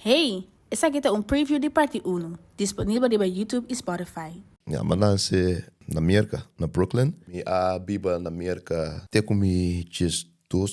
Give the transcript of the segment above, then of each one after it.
Hey! Esaki ta un preview di parti unu, disponibel riba YouTube i Spotify. Mi a nase na Merka, na Brooklyn. Mi a biba na Merka te ku mi 12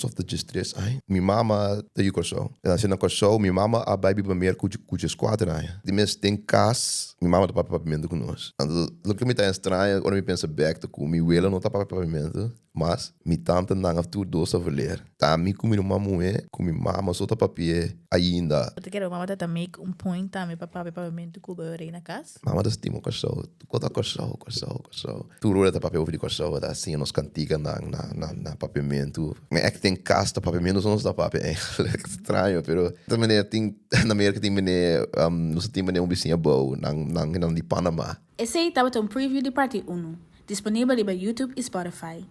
òf ta 13 aña. Mi mama ta yu Kòrsou. El a nase na Kòrsou. Mi mama a bai biba Merka ku 14 aña. Di mes den kas mi mama ta papia papiamentu ku nos. Anto loke mi ta extraña ora mi pensa bèk ta ku mi wela no ta papia papiamentu. Mas mi tantenan af tur dos a verleer. Ta mi ku mi ruman muhé ku mi mama so ta papi'é ainda. Bo ta kere bo mama ta ta make un point tambe pa papia papiamentu ku bo rei na kas? Mama ta stima Kòrsou. Tur ta Kòrsou, Kòrsou, Kòrsou. Tur ora ta papia over di Kòrsou. Ta siña nos kantikanan na na na papiamentu. Mi èk den kas ta papiamentu so nos ta papia eigenlijk. Straño pero ta manera tin na Merka tin manera nos ta tin manera un bisiña abou nan nan nan di Panama. Esei tabata un preview di parti unu. Disponibel riba YouTube i Spotify.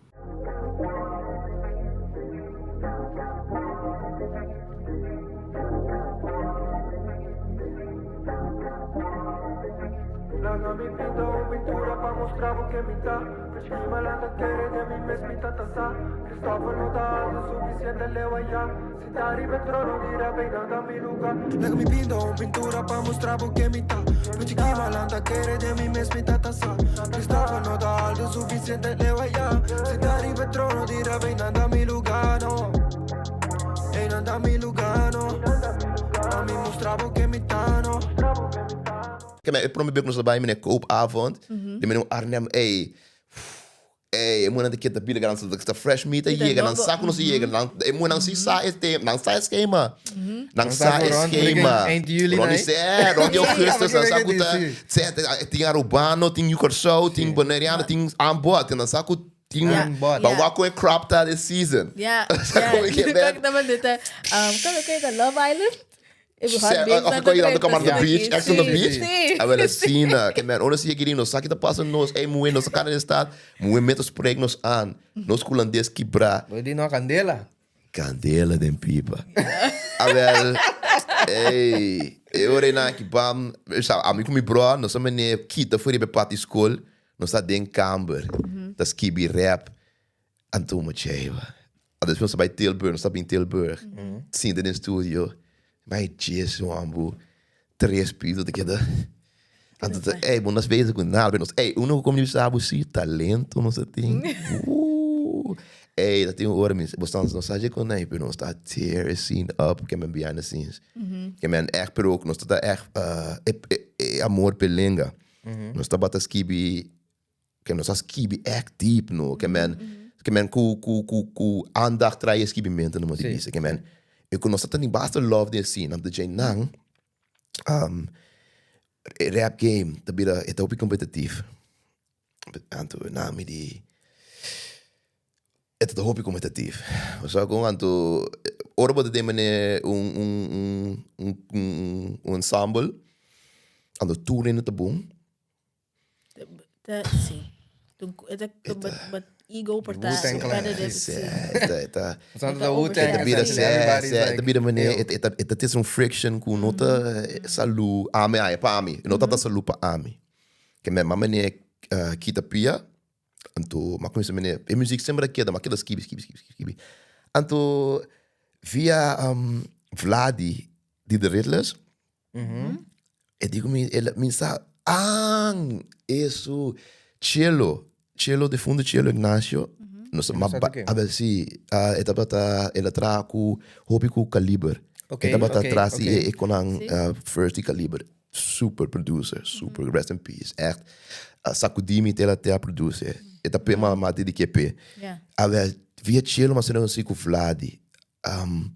Laga mi pinta un pintura pa mustra bo ken mi ta. Prechi malanda kere den mi mes mi ta ta sa. Christopher no ta alto suficiente leu aya. Si ta riba e trono di rap einan ta mi luga. Laga mi pinta un pintura pa mustra bo ken mi ta. Prechi malanda kere den mi mes mi ta ta sa. Christopher no ta alto suficiente leu aya. Si ta riba e trono di rap einan ta mi luga no. Einan ta mi luga no. Pa mi mustra bo ken mi ta no. Keme e prome bes ku nos a bai mene koopavond, di mene un Arnhem, ey, ey, e muhernan ta keda bira gran, ta fresh meat a yega, nan sa ku nos a yega, nan, e muhernan si sa e tema, nan sa e skema, nan sa e skema, rond di se, rond di augustus, nan sa ku ta, tin Arubano, tin Yu Kòrsou, tin Boneriano, tin aanbod, nan sa ku tin, ban wak kon e crop ta this season. Sa kon e ke ben. Love Island? Of ik dan kom aan de beach, Ex on the beach. A wel asina, ke men, ora si yega nos sa ki ta pasa nos, ey muhe nos a kana den stad, muhe met a spreek nos aan, nos Hulandes kibrá. Bo di no kandela. Kandela den pipa. A wel, ey, e ora einan aki bam, sa ami ku mi bro, nos a mene kita for riba e parti skol, nos ta den kamber, ta skibi rap. Anto Macheva. A despues nos a bai Tilburg, nos ta bin Tilburg. Sinta den studio. Mai Jesu ambu. Tres piso ta keda. Anto ta, ey, bo no ta bezig ku nada. Pero nos, ey, uno ku komo di bisa bo si, talento nos ta tin. Ey, ta tin un ora mi, bo sa, nos sa dje kon ei, pero nos ta tear e scene up, ke men behind the scenes. Ke men ègt, pero nos ta ta ègt, e amor p'e lenga. Nos tabata skibi Ke nos a skibi ègt diep no. Ke men, ke men ku, ku, ku, ku aandacht trae e skibimento no di bisa. Ke men, e ku nos ta teni basta love den esei nan. Djei nan, e rap game ta bira, e ta hopi kompetitief. Anto nan mi di, e ta hopi kompetitief. Bo sa kon? Anto ora bo ta den manera un, un, un, un, un, un ensemble, anto tur hende ta bon. Ta, sí. But, but ego por ta Wu-Tang Clan. competitive, sí. Eta, eta, Santo ta Wu-Tang. Eta bira essentially se, everybody's se, like, eta bira mane, ew. eta, eta, eta tes un friction ku no ta salu ami ai pa ami, no ta ta salu pa ami. Ke men ma mane uh, kita pia, anto ma kuminsa mane, e muziek semper a keda, ma keda skibi, skibi, skibi, skibi, skibi. Anto via um, Vladi di The Riddlers, E di ku mi, el mi sa, ah, eso, Chelo, Chelo, difunto Chelo Ignacio, nos ma sa ba, di ken. a ber si, ah, e tabata, el a traha ku hopi ku Kaliber. Ok, E tabata ok, tras di ok. e, e konan, Si. ah, first di Kaliber. Super producer, super, rest in peace, echt. A sakudí mi te el a te a produce. E ta pe ma ma di ke pe. Ja. A ber, via Chelo mas a si ku Vladi. Um,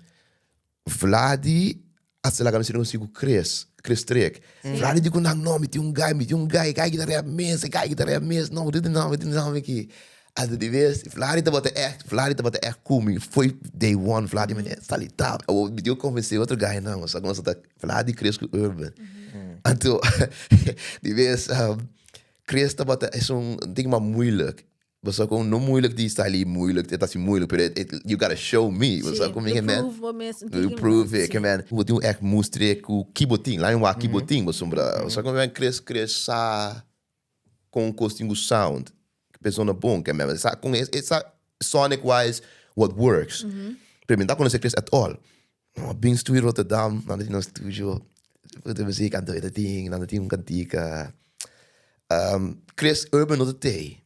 Vladi a laga mi sera ku Chris, Chris Trek. Vladi di ku nan, no, mi tin un guy, mi tin un guy, guy ki ta rap mes, e guy ki ta rap mes, no, dit no, dit no aki. Anto di bes, Vladi tabata ègt, Vladi tabata ègt ku mi, foi day one, Vladi mene, sali tap. Awor mi tin ku konvensé otro guynan, sa kon sa ta Vladi, Chris ku Urban. Anto di bes, Chris tabata esun ding mas moeilijk. Bo sa kon no moeilijk di style moeilijk, e ta si moeilijk, pero it, it, you gotta show me. Bo sa kon mi men. Prove bo mes. You prove it, ke men. Bo tin un echt mustre ku ki bo tin, laat mi wak ki bo tin, bo sombra. Bo sa kon men Chris, Chris sa kon kos tin ku sound. Persona bon, ke men. Sa kon e sa sonic wise what works. Pero mi no ta konosé Chris at all. No, bin studio Rotterdam, nan tin un studio, de muziek aan de ding, nan tin un kantika. Chris Urban no ta tei.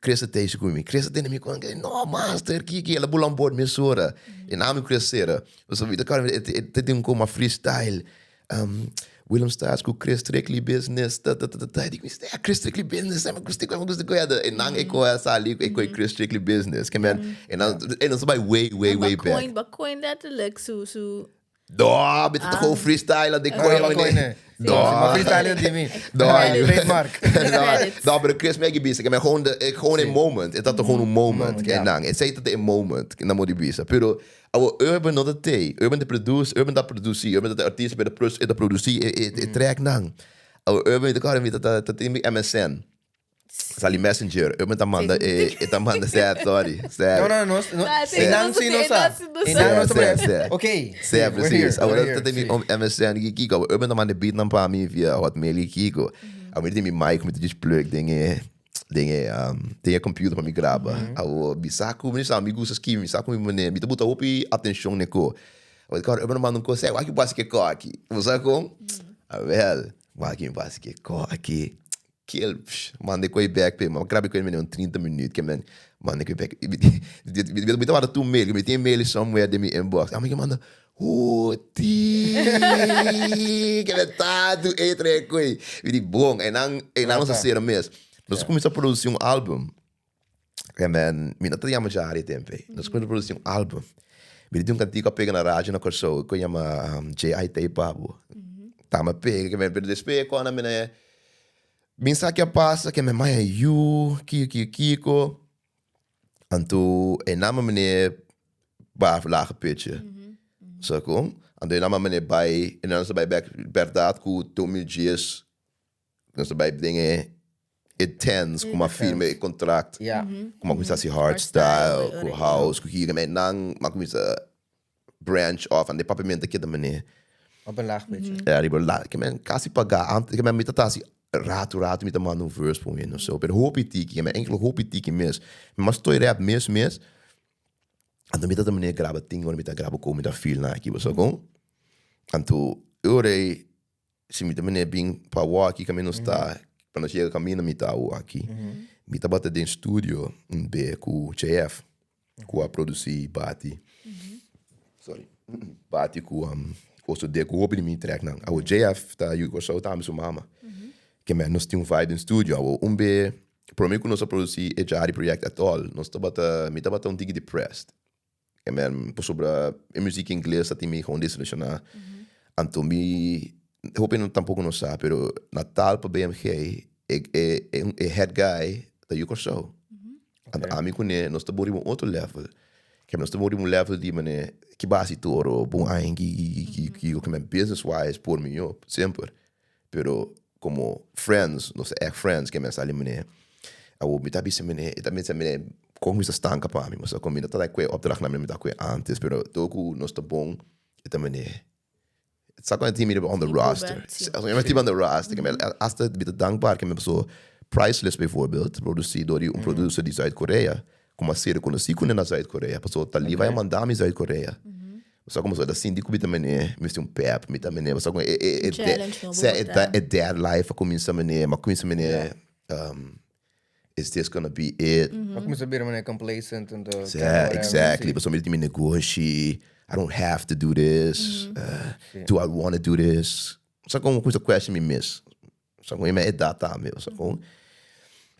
Chris ta tei ku mi. Chris ta tende mi kon, no master, kiki, el a bula on board mesora. E naam Chris sera. So mi ta kòrda e ta tin un koma freestyle. Willemstad ku Chris Strictly Business, ta ta ta ta. Di mi, Chris Strictly Business, mi gusta mi gusta koe. E nan e koe a sali e koe Chris Strictly Business. Ke men, e nan e nan ta bai way way way back. Ba coin letterlijk su su. No, mi ta gewoon freestyle de koe. Ba coin ne. No. Ma freestyle di mi. No, Trademark. No, no, pero Chris me bisa, ke men gewoon de, gewoon een moment. E ta gewoon un moment. Ke nan, e sei ta een moment. Ke nan mo di bisa. Pero Awo Urban no ta tei. Urban ta produce, Urban ta produci, Urban ta artista pero e ta produci e e e tracknan. Awo Urban mi ta kòrda mi ta ta tin mi MSN. Sali Messenger, Urban ta manda e e ta manda sè sorry sè. No, no, no, no, Ah, sí, e nan no sí no sé, sa. no sé, no E sé. nan no Sè sa sè pero sè. Ok, Sè sí, we're precies. here, Awo we're ta here, tin mi sí. MSN ki kiko. Awo Urban ta manda e beatnan pa mi via Hotmail ki kiko. Awo mi tin mi mic mi ta just plug den e den e den e computer pa mi graba. Awo mi sa ku mi sa mi gusta skibi, mi sa ku mi manera, mi ta buta hopi atencion n'e ko. Awo di kòrda mi manda un kos, ey wak mi basi ke ko aki? Bo sa kon? Awel, wak mi basi ke ko aki. Kel, psh, manda e koi bek p'e, mi graba e koi mene un 30 minuut, ke men manda e koi bek. Mi ta wak tur mail, mi tin e mail somewhere den mi inbox. Amo ke manda, Hoti! Ke me tantu e trek koe. Mi di bon, e nan, e nan nos a sera mes. Nos a kuminsá produsí un album. E men, mi no ta yama Jari e tempu ei. Nos a kuminsá produsí un album. Mi di tin un kantiku a pega na radio na Kòrsou ku yama JIT Pabo. Tamba pega, ke men, pero despues e kònda mene, mi sa ke a pasa, ke men maya yu, kiko, kiko, kiko. Anto e nama meneer ba lage pitje. Sa kon? Anto e nama meneer bai, e nan sa bai bek berdad ku 2010 nos a bai den e e tens ku a firma e kontrakt. Ja. Ku a kuminsa hasi hardstyle, ku house, ku hir. E nan a kuminsa branch off en de papiamento keda meneer. Op een laag pitje. Ja, riba laag. Ke men kasi paga. Ant, ke men mi ta tasi rato rato mi ta manda un verse pa un of zo. Pero hopi tiki, ke men enkele hopi tiki mes. Mi mas toi rap mes mes. Anto mi ta ta meneer graba ting ora mi ta graba ko mi ta feel na aki, bo sa kon? Anto e ora ei Si mi ta meneer bin pa awor aki kaminda nos ta, pa nos yega kaminda mi ta awor aki, mi tabata den studio un be ku JF, ku a produsi Bati, sorry, Bati ku Oso D ku hopi di mi tracknan. Awor JF ta yu Kòrsou tambe su mama. Ke men nos tin un vibe den studio. Awor un be prome ku nos a produsi e Jari project at all, nos tabata, mi tabata un tiki depressed. E men pasobra e muziek ingles ta tin mi gewoon desilusioná. Anto mi hopi no tampoco no sa pero na tal pa BMG e e e head guy ta yu Kòrsou. Anto ami kuné nos ta bori un otro level. Ke nos ta bori un level di manera ki basi toro bon aña ki ki ki ki ki men business wise por mihó semper. Pero como friends, nos ta echt friends, ke men sali mene, awor mi ta bisa mene, e ta bisa mene, kon mi ta stanka pa mi, pasobra kon mi no ta like kue opdracht na mi, mi ta kue antes, pero todo ku nos ta bon, e ta mene, sa kon e tin mi on the roster, e tin mi on the roster, ke men hasta mi ta dankbaar ke men paso Priceless bijvoorbeeld, produsi dor di un producer di Zuid Korea, ku mi a ser konosí kuné na Zuid Korea, pasobra ta Levi a manda mi Zuid Korea. Bo sa como ta sinti cu mi ta mene, mi mester un pep, mi ta mene, bo sa como e e e Challenge nobo sa bo e ta. e dad life a cuminsa mene, m'a cuminsa mene, is this gonna be it? M'a cuminsa bira mene complacent en to. Sa, exactly, pasobra mi tin mi negoshi, I don't have to do this, do I wanna do this? Bo sa como cuminsa question mi mes, bo sa como e mi edad tambe, bo sa como.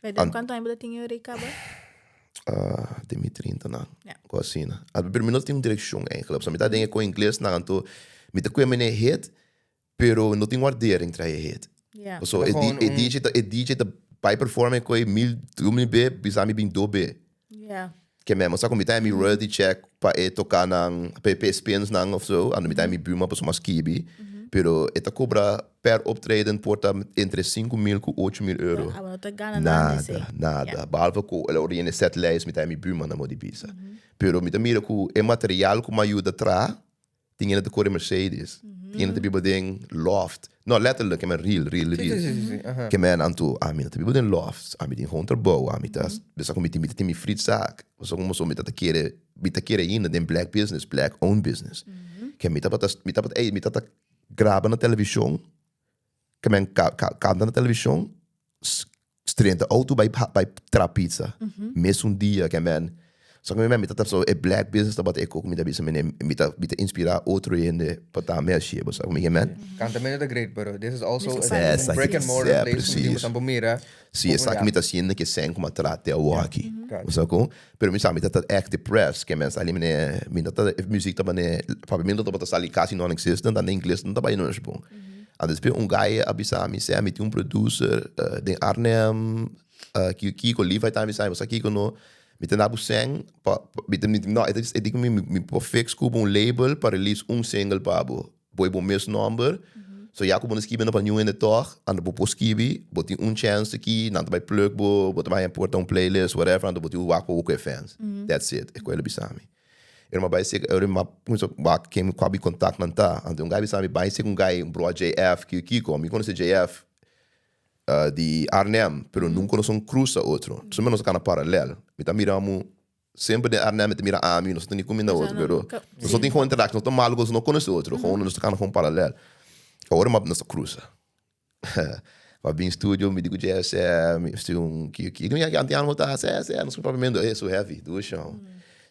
Pero cuanto aña bo ta tin e ora ei caba? Ah, den mi trintanan. Ja. Ko asina. Ah, pero mi no tin un direccion eigenlijk. So mi ta den e ko ingles nan, anto mi ta kue mene hit, pero no tin waardering tra e hit. Ja. So e, Gewoon e un- DJ ta, e DJ ta bai perform e koi mil, 2000 be, bisa mi bin do be. Ja. Ke men, sa ku mi ta mi royalty check pa e toka nan, pa e spins nan of zo, anto mi ta mi buurman pasobra mas skibi, pero e ta kobra per optreden por ta entre 5000 ku 8000 euro. Abo no ta gana nada esei. Nada, nada. Behalve ku el ora yende set lijst mi ta mi buurman nan di bisa. Pero mi ta mira ku e material ku mi a yuda traha, tin hende ta kore Mercedes, tin hende ta biba den loft. No, letterlijk, ke men real, real, real. Sí, sí, sí, sí. Aha. Ke men anto, ami no ta biba den loft, ami tin gewoon trabou, ami ta, bisa ku mi tin, mi ta tin mi frietzaak. Pasobra komo so mi ta kere, mi ta kere ainda den black business, black owned business. Ke mi tabata, mi tabata, ey, mi tabata graba na television, ke men canta na television, Strenta auto bai bai tra pizza. Mesun dia ke men. So ke men mi ta so e black business tabata e koko mi ta bisa mene mi ta mi ta inspira otro hende pa tambe hacié bo sa ku mi ke men. Cantamento ta great pero this is also This is a Esaki brick and mortar sí, place ku mi precies. tin bo mira. Sí, esaki mi ta haciendo ke sèn ku mi a trate awoki. Bo sa kon? Pero mi sa mi ta ta echt depressed ke men sali mene mi no ta e muziek ta mane papiamento tabata sali casi non existent dan den ingles no ta bai nos bon. A despues un guy a bisa mi sè mi tin un producer den Arnhem kiko Levi ta bisa mi bo sa kiko no mi ta da bo sèn pa mi ta no e di ku mi mi por fix ku bo un label pa release un single pa bo bo e bo mes nomber so ya ku bo no skibi no pa niun hende tog anto bo por skibi bo tin un chance aki nan ta bai plug bo bo ta bai haña por ta un playlist whatever anto bo tin wak pa bo ku e fans that's it e ku el a bisa mi. Ora mi a bai seka, ora mi a kuminsá wak ken kua mi kontaktnan ta. Anto un guy bisa mi bai seka un guy, un broa JF, kiko kiko. Mi konosé JF di Arnhem, pero nunka nos a krusa otro. Semper nos a kana paralel. Mi ta mira amu semper den Arnhem, e ta mira ami, nos no ta ni kuminda otro, pero nos no tin gewoon interakshon, nos ta malu ku nos no konosé otro, gewoon nos ta kana gewoon paralel. Ora mi a nos a krusa. Pa bin studio mi di ku dje sè mi si un ki ki mi aki antiano ta sè sè nos papiamento e so heavy dushi hom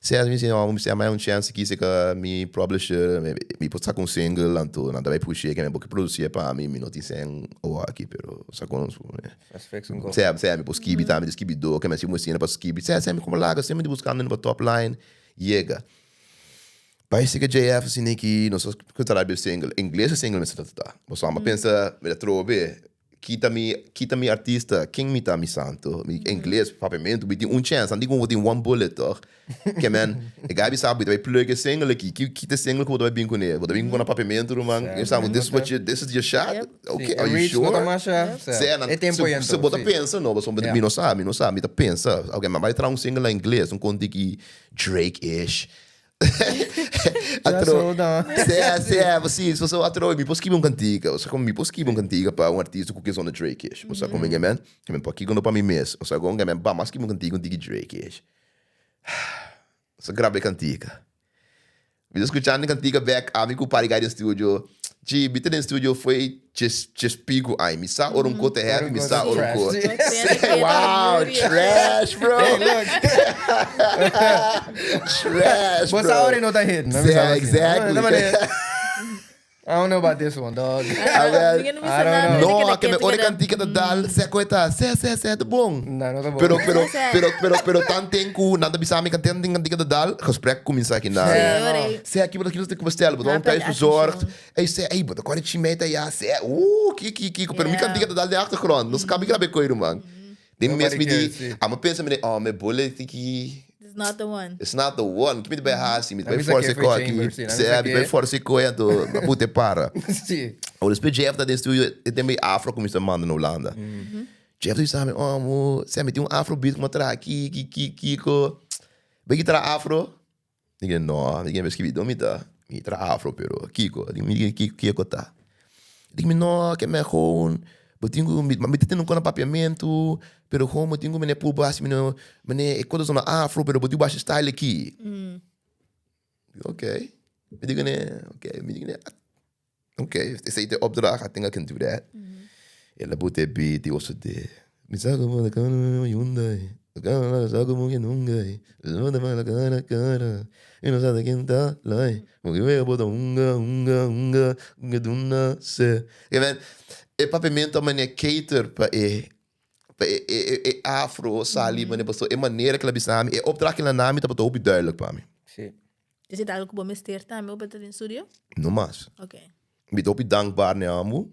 sè mi si hom mi si mi un chance ki seka mi publisher mi por saka un single anto nan ta bai push'e ke mi por produsi'e pa mi mi no tin sèn awor aki pero sa kon sè sè mi por skibi tambe mi ta skibidó ke mi si un pa skibi sè sè mi komo laga semper mi ta buskando pa top line yega. Bai sega JF asina ki nos a kuminsá rabia single. Ingles e single mester ta ta. Pasobra mi a pensa, mi ta trobe, kita mi, kita mi artista, ken mi ta mi santo? Mi ingles, papiamentu, mi tin un chance, anti ku bo tin one bullet toch? Ke men, e guy bisa bo ta bai plug e single aki, ki kita single ku bo ta bai bin kuné? Bo ta bin ku na papiamentu ruman? Mi bisa bo, this is what you, this is your shot? Okay, are you sure? Sea, nan, si bo ta pensa no, pasobra mi no sa, mi no sa, mi ta pensa, okay, mi a bai traha un single na ingles, un konti ki Drake-ish. Just hold on. Sea, sea, precies. Paso atro, mi por skibi un cantica. Osea, como mi por skibi un cantica pa un artista cu ke zona Drake-ish. Osea, como mi men, mi por kiko no pa mi mes. Osea, como mi men, ba, mas skibi un cantica un tiki Drake-ish. Osea, graba e cantica. Mi ta scuchando e cantica bek, ami cu pari guy den studio. Chi, mi ta den studio foi djes, djes pico ai. Mi sa ora un co ta heavy, mi sa ora un co. Wow, trash, bro. Hey, look. Trash, Bo bro. sa ora no ta hit. No, Yeah, exactly. I don't know about this one, dog. A ver. I don't know. No, que me ora cantica ta dal, se cueta, se, se, se, ta bon. No, no ta bon. Pero, pero, pero, pero, pero tan ten ku nan ta bisa mi kan ten cantica ta dal, gesprek kuminsa aki na. Se aki bo ta kilos te bestel, bo ta un thuis verzorgd. Ey se, ey, bo ta kore chimeta ya, se, ki, ki, ki, pero mi cantica ta dal den achtergrond. Nos kabi grabe koe ruman. Den mes mi di, amo pensa mi di, oh, me bullet ki. It's not the one. It's not the one. Ki mi ta bai hasi? Mi ta Na bai bisa force ke ko foi aki. chamber, si. Na Se, bisa mi ta bai ke. force ko anto na pute para. Si. Awor despues Jeff ta den studio, e tem bai afro ku mi ta manda na Hulanda. Jeff ta bisa mi, oh mo, se mi tin un afro beat ku mi a traha aki, ki, ki, kiko. Bai ki traha afro? Mi di, no, mi di, mi skibi don mi ta, mi traha afro pero kiko? Mi di, kiko, kiko ta? Di mi, no, ke men gewoon, bo tin ku, mi ta tene un kos na papiamentu, pero gewoon bo tin ku mene purba hasi mene, mene e kos ta sona afro, pero bo tin ku hasi style aki. Mi di, ok. Mi di kuné, ok, mi di kuné, Ok, esei ta e opdracht, I think I can do that. El a buta e beat i oso de. Mi sa como la cara Hyundai, la cara sa como que nunca la cara cara y no sabe quién ta lai. Porque veo bota unga unga unga unga duna se. E men, e papiamento a manera cater pa e pa e e e e afro sali manera pasobra e manera ku el a bisa mi, e opdracht ku el a na mi tabata hopi duidelijk pa mi. Sí. Is het algo ku bo mester tambe op ta den studio? No mas. Ok. Mi ta hopi dankbaar na amo,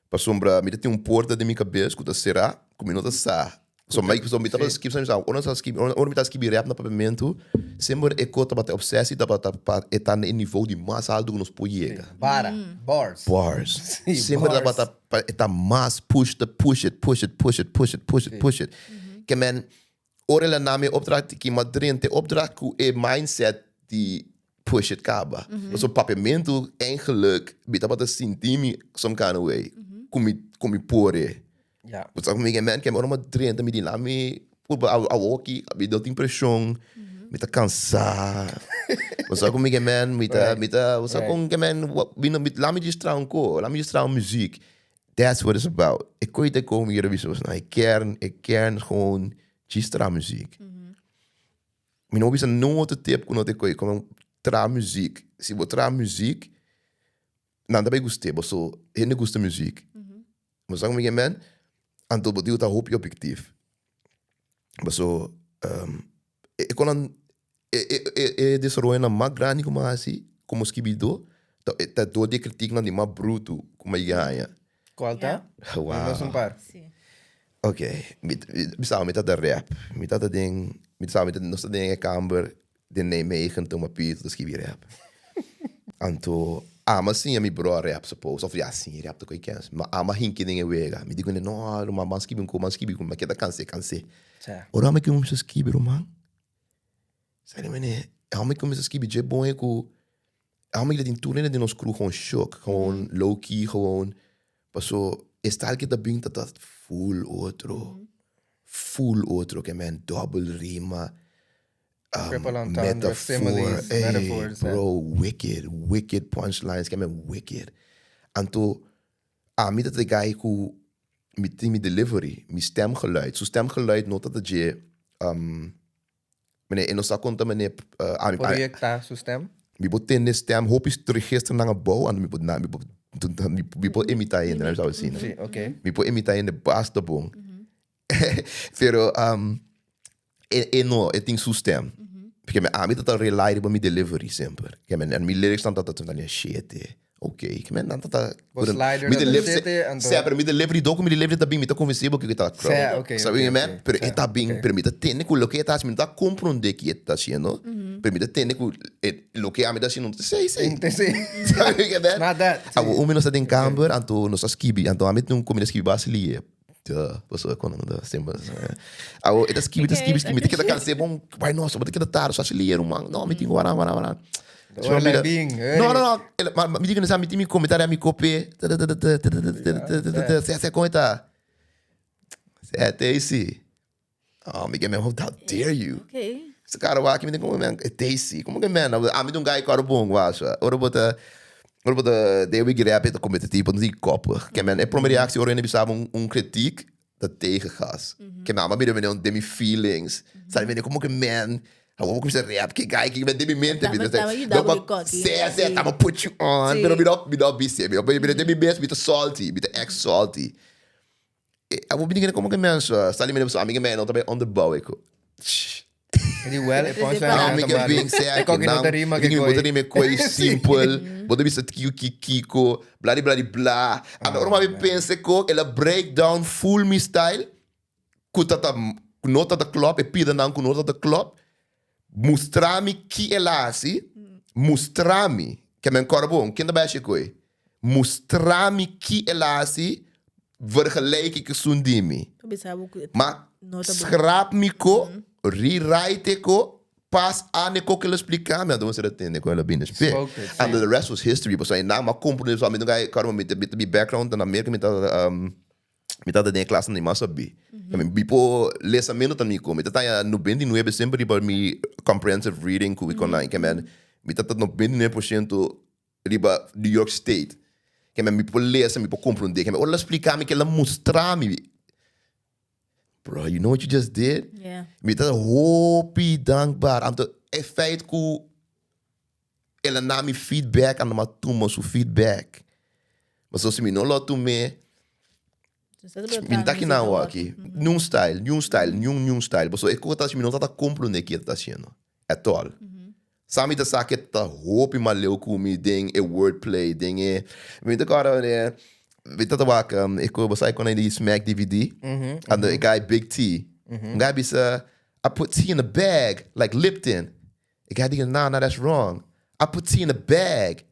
pasobra mi ta tin un porta den mi kabes ku ta será, ku mi no ta sa. So mi so mi tabata skibi, sa ora mi skibi, ora mi ta skibi rap na papiamentu, semper e ko tabata e obsesi tabata pa e ta na e nivo di mas altu ku nos por yega. Bara, bars. Bars. Sí, Semper bars. tabata pa e ta mas push the push it, push it, push it, push it, push it, push it. Ke men Ora el a na mi opdracht ki m'a drenta e opdracht ku e mindset di push it kaba. Pasobra papiamentu eigenlijk mi tabata sinti mi some kind of way ku mi ku mi por e. Bo sa ku mi men ora m'a drenta mi di laat mi purba awoki mi no tin preshon mi ta kansa. Bo sa ku mi ke men, mi ta, mi ta, bo sa kon ke men, mi no, laat mi djis traha un ko, laat mi djis traha un muziek. That's what it's about. E koe ta koe mi kere bisa boso, e kern, e kern gewoon djis traha muziek. Mi no bisa niun otro tip ku no ta koe, komo traha muziek. Si bo traha muziek, nan ta bai gust'é, paso hende gusta muziek. Bo sa ku mi ke men? Anto bo tin ku ta hopi objectief. Paso e konan e e e desaroyonan mas grandi ku mi a hasi komo skibidó ta ta dor di e kritiknan di mas brutu ku mi a yega haña. Kual ta? Wow. Nos un par. Si. Ok, mi mi sa mi ta ta rap, mi ta ta den mi sa mi ta nos ta den e kamber den Nijmegen tuma pito ta skibi rap. Anto ama siña mi bro rap suppose of ya siña rap ta koe kens ma ama hinki den e wega mi di kuné no ruman ban skibi un ko ban skibi un ko mi a keda kanse kanse. Ora mi kuminsa skibi ruman sa di mene mi kuminsa skibi dje bon e ku mi ta tin tur hende den nos crew gewoon shock gewoon low key gewoon paso e style ke ta bin ta ta full otro full otro ke men double rima Triple entendre, metafoor, similes, ey, metaphors. eh. bro, wicked, wicked punchlines, ke men wicked. Anto, ami ta de guy ku mi tin mi delivery, mi stemgeluid. Su stemgeluid no ta ta dje, um, meneer, e no sa konta meneer, uh, ami, ami, Proyecta su stem. mi por tende stem, hopi registernan abou, anto mi por, na, mi por, mi, mi por imita hende, mi sabi asina. Sí, oké. Mi por imita hende basta bon. Pero, um, e, e no, e tin su stem. Porque mi, ami ta ta rely riba mi delivery semper. Ke men, en mi lyrics nan ta ta ta shete. Ok, ke men nan ta ta Bo slider mi ta ta delivery shete, anto- Se, pero mi delivery doko mi delivery ta bin, mi ta convenci bo ke ta crowd. Se, ok, Sabi ok, ke men? ok. Pero Se, e ta bin, ok. pero mi ta tende ku loke e ta hasi, mi no ta comprende ki e ta haciendo, pero mi ta tende ku e loke ami ta haciendo no ta sei, sei. Sí. Sabi ke men? Not that, sí. Awo un mi nos ta den kamber, anto nos ta skibi, anto ami tin un ku mi ta skibi base liye. Duh, pasobra ku nan ta semper Awo e ta skibi, ta skibi, skibi, mi ta keda kansa e bon, bai no, so bo ta keda tarde, so hasi lier ruman, no, mi tin ku wara, wara, wara. Ora la bin, ey. No, no, no, el, ma, mi di ku mi tin mi komentario, mi kope, se, se, kon e ta? Se, Daisy. Oh, mi ke men, how dare you? Okay. Ese cara wak, mi tin como men, Daisy, como que men, ami ta un guy kòrda bon, washa. Ora bo ta, ora bo ta, den wiki rap e ta competitivo, no di koppig. Ke men, e prome reactie ora hende bisa bo un, un kritiek, ta tegengas. Ke men, ami a bira mene un den mi feelings. Sa di mene, como que men, awor bo cuminsa rap, ke guy ki, den mi mente, mi ta Taba yuda bo di koki. Se, se, taba put you on, pero mi no, mi no bis'e, mi no, mi den mi mes, mi ta salty, mi ta ex salty. E abo bini kende komo ke mens sta li mene pasobra ami ke mei no ta bai onderbouw ik. Di wel e punchline Ami na ke ta bin malo. sê E koki no ta rima ke bo koi. ta rima e koi simpel, bo ta bisa kiko ki kiko, bla di bla di bla. Anto ora mi pensa ko el a break down full mi style ku ta ta ku no ta ta klòp, e pidanan ku no ta ta klòp, mustra mi ki el a hasi, mustra mi, ke men kòrda bon, ken ta bai hashi e koi? Mustra mi ki el a hasi, vergelijk ik esun di mi. Ta bisa bo ku e Ma no ta bon. scrap mi ko, rewrite ko, pas aan e ko ku el a splika mi, anto mester a tende kon el a bini spe. Spoke it, Anto the rest was history, pasobra einan mi a komprende, pasobra mi nunka a kòrda mi ta mi background ta na Merka, mi ta Mi tata den e klasnan di mas sabí. Mi por lesamentu ta mi ku. Mi ta taña 99 semper riba mi comprehensive reading ku mi kon ke men mi ta ta 99% riba New York State. Ke men mi por lesa, mi por komprondé. Ke men ora el a splika mi, ke el a mustra mi. Bro, you know what you just did? Yeah. Mi ta hopi dankbaar. Anto e feit ku el a na mi feedback, anto mi a tuma su feedback. Pasobra si mi no lo a tum'é, mi no ta aki nan awor-aki. Niun style, niun style, niun, niun style. Pasobra e kos ta hasi mi no ta ta komprondé ke e ta hasiendo, at all. Sa mi ta sa ke ta hopi maleu ku mi den e wordplay, den e, mi ta kòrda wanneer mi ta wak e ku bo sa e kòne di Smack DVD, anto e guy Big T, un guy bisa, I put tea in a bag like Lipton. E guy di, nah, nah, that's wrong. I put tea in a bag.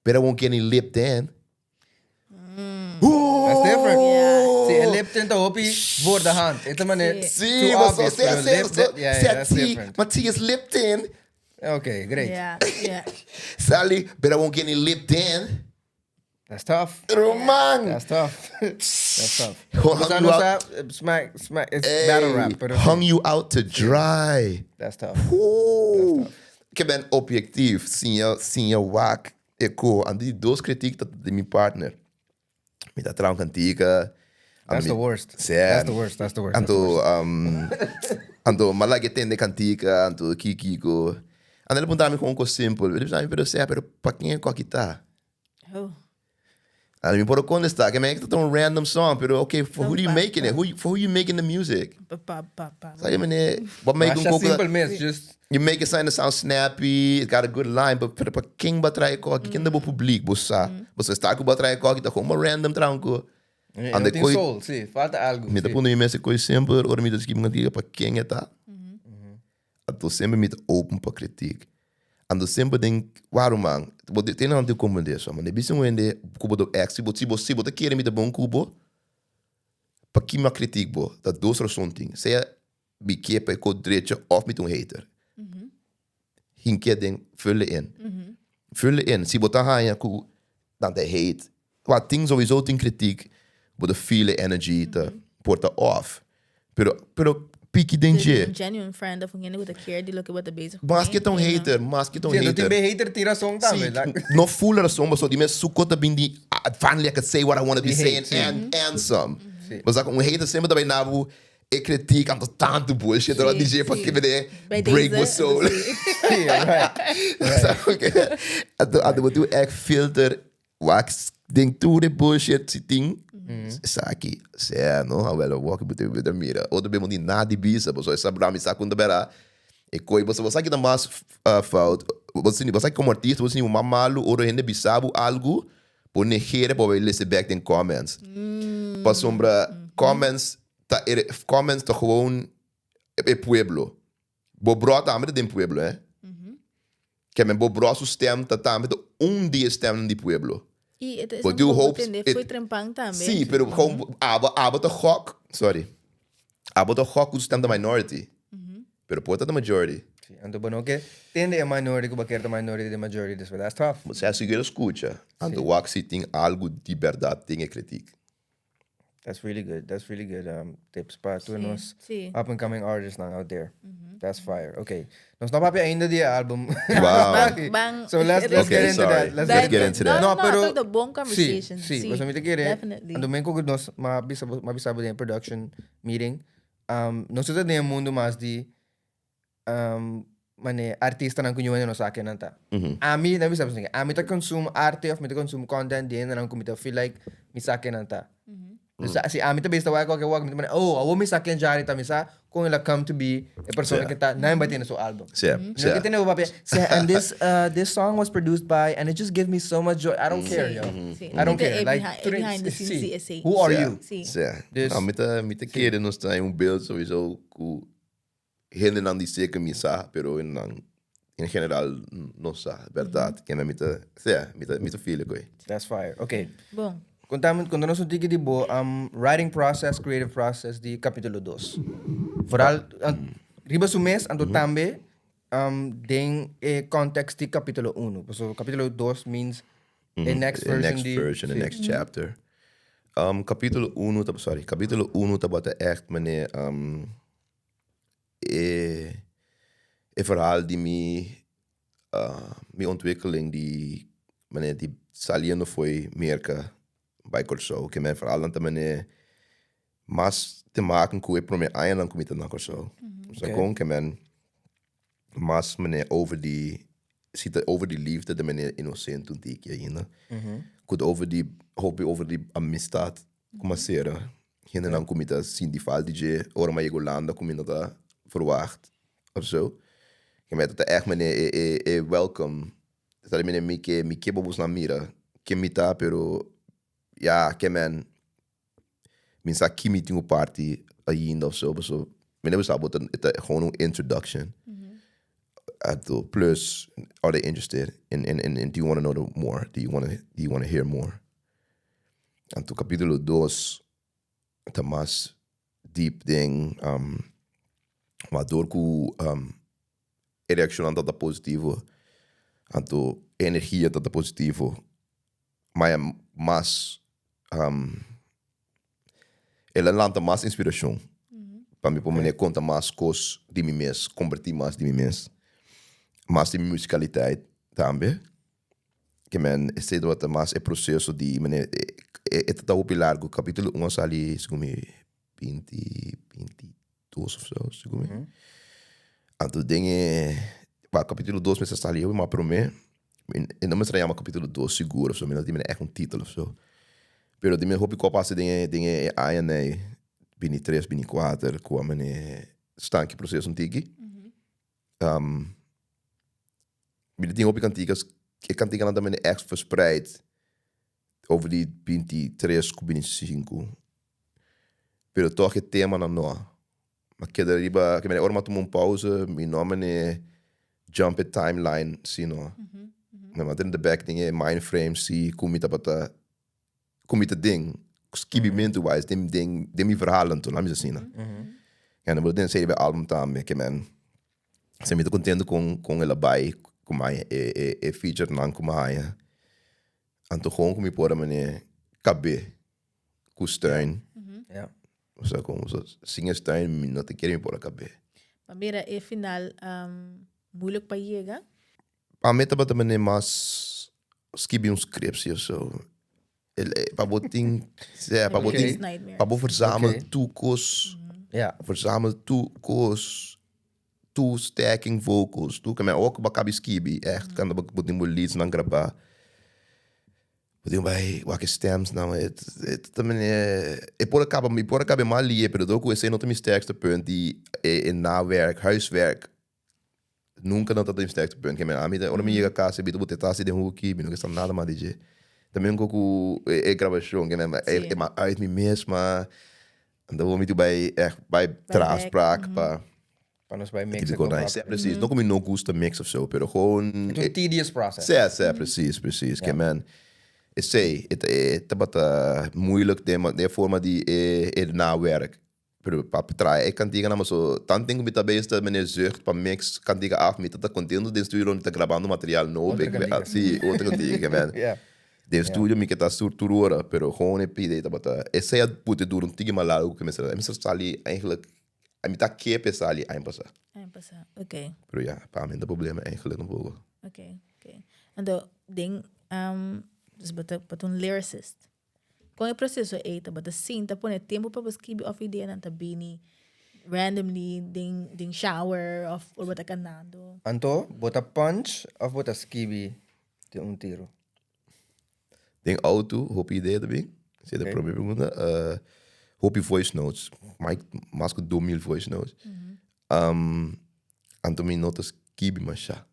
But I won't get any lip then. That's different. Yeah. Sí, e Lipton ta hopi voor de hand. E ta manera Sí, too maar obvious, zo, pero ze, lip, ze, yeah, ze yeah, that's tea, different. maar tea is Lipton. Okay, great. Yeah, yeah. Sally, but I won't get any lip then. That's tough. Roman. That's tough. That's tough. Hung Basta you no out. sa, smack, smack, it's battle rap, pero hung you out to dry. that's tough. Ooh. Ke ben objectief, siña, siña wak e ko. Anto di dos kritiek ta di mi partner. Mi ta traha un kantika. That's the worst. Sí. That's the worst, that's the worst. Anto, um, anto mi a laga e tende kantika, anto ki kiko. Anto el a puntra mi kon un kos simpel. El a bisa mi, pero sea, pero pa ken e koki ta? Oh. Anto mi por a kontestá, ke men ta un random song, pero okay, for who you making it? Who, for who you making the music? Pa, pa, pa, pa. Sa ke mene, bo make un Masha koko, simpel mes, just you make it something that sound snappy, it got a good line, but pero pa ken bo a traha e koki? Ken ta bo publiek? Bo sa. Bo sa sta ku bo a traha e koki ta komo random tranko. No Ande tin koi- soul, si, falta algo. Mi ta si. pone mi mes e koi semper ora mi ta skibi un kantika pa ken e ta. Anto semper mi ta open pa kritiek. Anto semper den, wou man, bo tin nan tin komprende eso, man. E bisa un hende ku bo ta ex, si bo si bo si bo ta kere mi ta bon ku bo, pa ki mi a kritiek bo? Ta dos rason tin, sea mi ke pa e ko drecha of mi ta un hater. Hinke den, vul e in. Vul e in. Si bo ta haña ku nan ta hate, Wa tin sowieso tin kritiek, bo ta feel e energy ta por ta off. Pero, pero piki den dje. Un genuine friend of un hende ku ta care di loke bo ta bezig ku. Maske ta un hater, maske ta un Sí, no tin hater. be hater tin rason tambe. Sí, like- no full rason, pasobra di mes su ko ta bin di, "Ah, finally I can say what I wanna be Di hate, saying sí. and, and some. Sí. Mas un hater semper ta bai na bo e kritiek, anto tantu bullshit, Sí, ora di dje pa sí. ke bene Bij break deze, bo soul. sí. Sí, right. Sabe ke? Anto, anto bo tin echt filter Wak den tur e bullshit si tin esaki sea no awel awor bo ta mira otro bes bo no tin nada di bisa pasobra esa brami sa con ta bera e coy bo sa kita mas fout bo sa como artista bo sinti bo mas malo ora hende bisa bo algo bo negera bo bay listen back den comments pasobra comments ta comments ta gewoon e pueblo Bo bro tambe ta den pueblo, eh. Ke men bo bro su stem ta tambe ta un di e stemnan di pueblo. I e ta Bo esun tin ku bo hopes, tende e- foi trempan tambe. Sí, pero gewoon abo, abo ta gok, sorry. Abo ta gok ku su stem ta minority. Pero por ta ta majority. Sí, anto bo no ke tende e minority ku bo kier ta minority den majority, dus that's tough. Bo sa si guera skucha, anto wak si tin algu di bèrdat den e kritik. That's really good. That's really good um, tips pa tur Sí, nos sí. up and coming artists now out there. That's fire. Okay. Nos no papia ainda di album. Wow. Bang, bang. So let's let's Okay, get into sorry. that. Let's Let's get, get into that. No, no, pero no, the bon conversation. Sí, sí. Sí, Pues mi te quiere. definitely. Ando men ku nos ma bisa ma bisa den production meeting. Um, nos ta den mundo mas di um, mane artistanan ku ñu hende no sa ken nan ta. Ami, nan bisa pasobra ami ta consume arte of mi ta consume content di hendenan ku mi ta feel like mi sa ken nan ta. Dus si ami ta bisa wak wak wak mi ta mane oh awo mi sa ken Jari ta mi sa kon el a come to be e persona Sí. ke ta nan bai tene su album. Sí, No sí. ke tene bo papia sí, and this uh, this song was produced by and it just give me so much joy. I don't care, yo. Sí. I don't Niet de care. e Like, behind, tur- behind the scenes sí. di esei. Who are Sí. you? Sí. Sí. Dus- No, mi ta, mi ta kere nos ta un beeld sowieso ku Hendenan di seke mi sa, pero hendenan en general no sa, berdad. Kende mi ta, sea, mi ta, mi ta feel koe. That's fire. Ok. Bon. Contame, conta nos un tiki di bo um, writing process, creative process di capítulo 2. Vooral um, riba su mes, anto tambe um, den e context di capítulo 1. So capítulo 2 means e next The version next di... version, the sí. next chapter. Um, capítulo 1, ta, sorry, capítulo 1 tabata echt, meneer, um, E e verhaal di mi mi ontwikkeling di manera di saliendo fo'i Merka bai Kòrsou ke men verhaalnan ta manera mas te maken ku e promé añanan ku mi ta na Kòrsou. Sa kon ke men mas manera over di si ta over di liefde ta manera inosente un tiki ainda ku ta over di hopi over di amistad ku mi a sera. Hendenan ku mi ta sinti falta di dje ora mi a yega Hulanda ku mi no ta verwacht of so. Ke mi ta echt meneer e e e welcome. Ta di meneer mi ke mi ke bo bosnan mira ken mi ta pero ya ke men mi sa ki mi tin ku parti ainda of so paso mi no bisa bo ta e ta gewoon un introduction. Anto plus are they interested in in in do you wanna know more do you wanna do you wanna hear more. Anto capítulo dos ta mas deep den um, maar door ku um, e reaccionan tabata positivo, anto e energia tabata positivo, maya mas um, el a lanta mas inspiracion pa mi por manera conta mas cos di mi mes, comparti mas di mi mes. Mas di musicaliteit tambe. Ke men esei tabata mas e proceso di mane e ta hopi largo. Capítulo un a sali segun mi binti 22 of zo, segun mi. Anto den e pa capítulo dos mester sali hopi mas prome. E no mester a yama capítulo dos sigur of zo, mi no tin echt un título of zo. Pero den mi hopi kos a pasa den e den e añanan ei, 23, 24, ku a mane stanki proceso un tiki. Mi ta tin hopi kantikas, e kantikanan ta mende ègt verspreid over di 23 ku 25, pero tòg e temanan no. Mi a keda riba, ke manera ora mi a tuma un pauze mi no a mane jump e timeline si no. Mi a tene bèk den e mind frame si ku mi tabata, ku mi ta den skibimentu wise den den den mi verhalen tur, laat mi bisa asina. En dan bo ta den serie album tambe ke men si mi ta contento con con el a bai cu mi haña e e e featurenan cu mi haña anto gewoon cu mi por a mane cabe cu steun. Ja. Osea como so sin e steun mi no ta kere mi por a cabe. Pa mira e final moeilijk pa yega. Pa mi tabata mane mas skibi un scriptie of so. Pa bo tin, sea, pa bo tin, pa bo verzamel tur kos, Ja. verzamel tur kos, tur stacking vocals, tur kende ora ku bo a kabi skibi ègt kende bo tin bo leadsnan grabá, bo tin bai wak e stemsnan, e ta mane, e por a kaba, mi por a kaba e mal lie pero dor ku esei no ta mi sterkste punt di e nawerk, huiswerk. Nunca no ta den sterkte punt. Ke men ami ta ora mi yega kas e bita bo te tas den hoeki, mi no ke sa nada mas di dje. Tambe un ku e grabashon ke men e ma uit mi mes ma anto bo mi tin bai ègt bai traha afspraak pa Pa nos bai mix e Típico nice. kop. Precies. No ku mi no gusta mix of so, pero gewoon E ta un tedious process. Sè, sè, precies, precies. Ke men esei e ta e tabata moeilijk den den e forma di e e nawerk. Pero pa traha e kantiganan paso tan tempo mi ta bezig ta meneer zucht pa mix kantiga af mi ta ta contento den studio mi ta grabando material nobo Otro kantiga. si otro kantiga man Yeah. den studio mi ke ta sur tur ora pero gewoon e pide tabata esei a pute dura un tiki mas largo ku mester a mester sali eigenlijk mi ta ke pa e sali aña pasa. Aña pasa ok. Pero ya pa mi no ta problema eigenlijk tampoco. Ok ok anto den dus bo ta bo ta un lyricist. Kon e proseso ei tabata sinta pone tempu pa bo skibi òf ideanan ta bini randomly den den shower òf ora bo ta kanando? Anto bo ta punch òf bo ta skibi den un tiru? Den auto hopi idea ta bin? Esei ta e prome pregunta. Hopi voice notes, mas ku 2000 voice notes. Anto mi no ta skibi masha.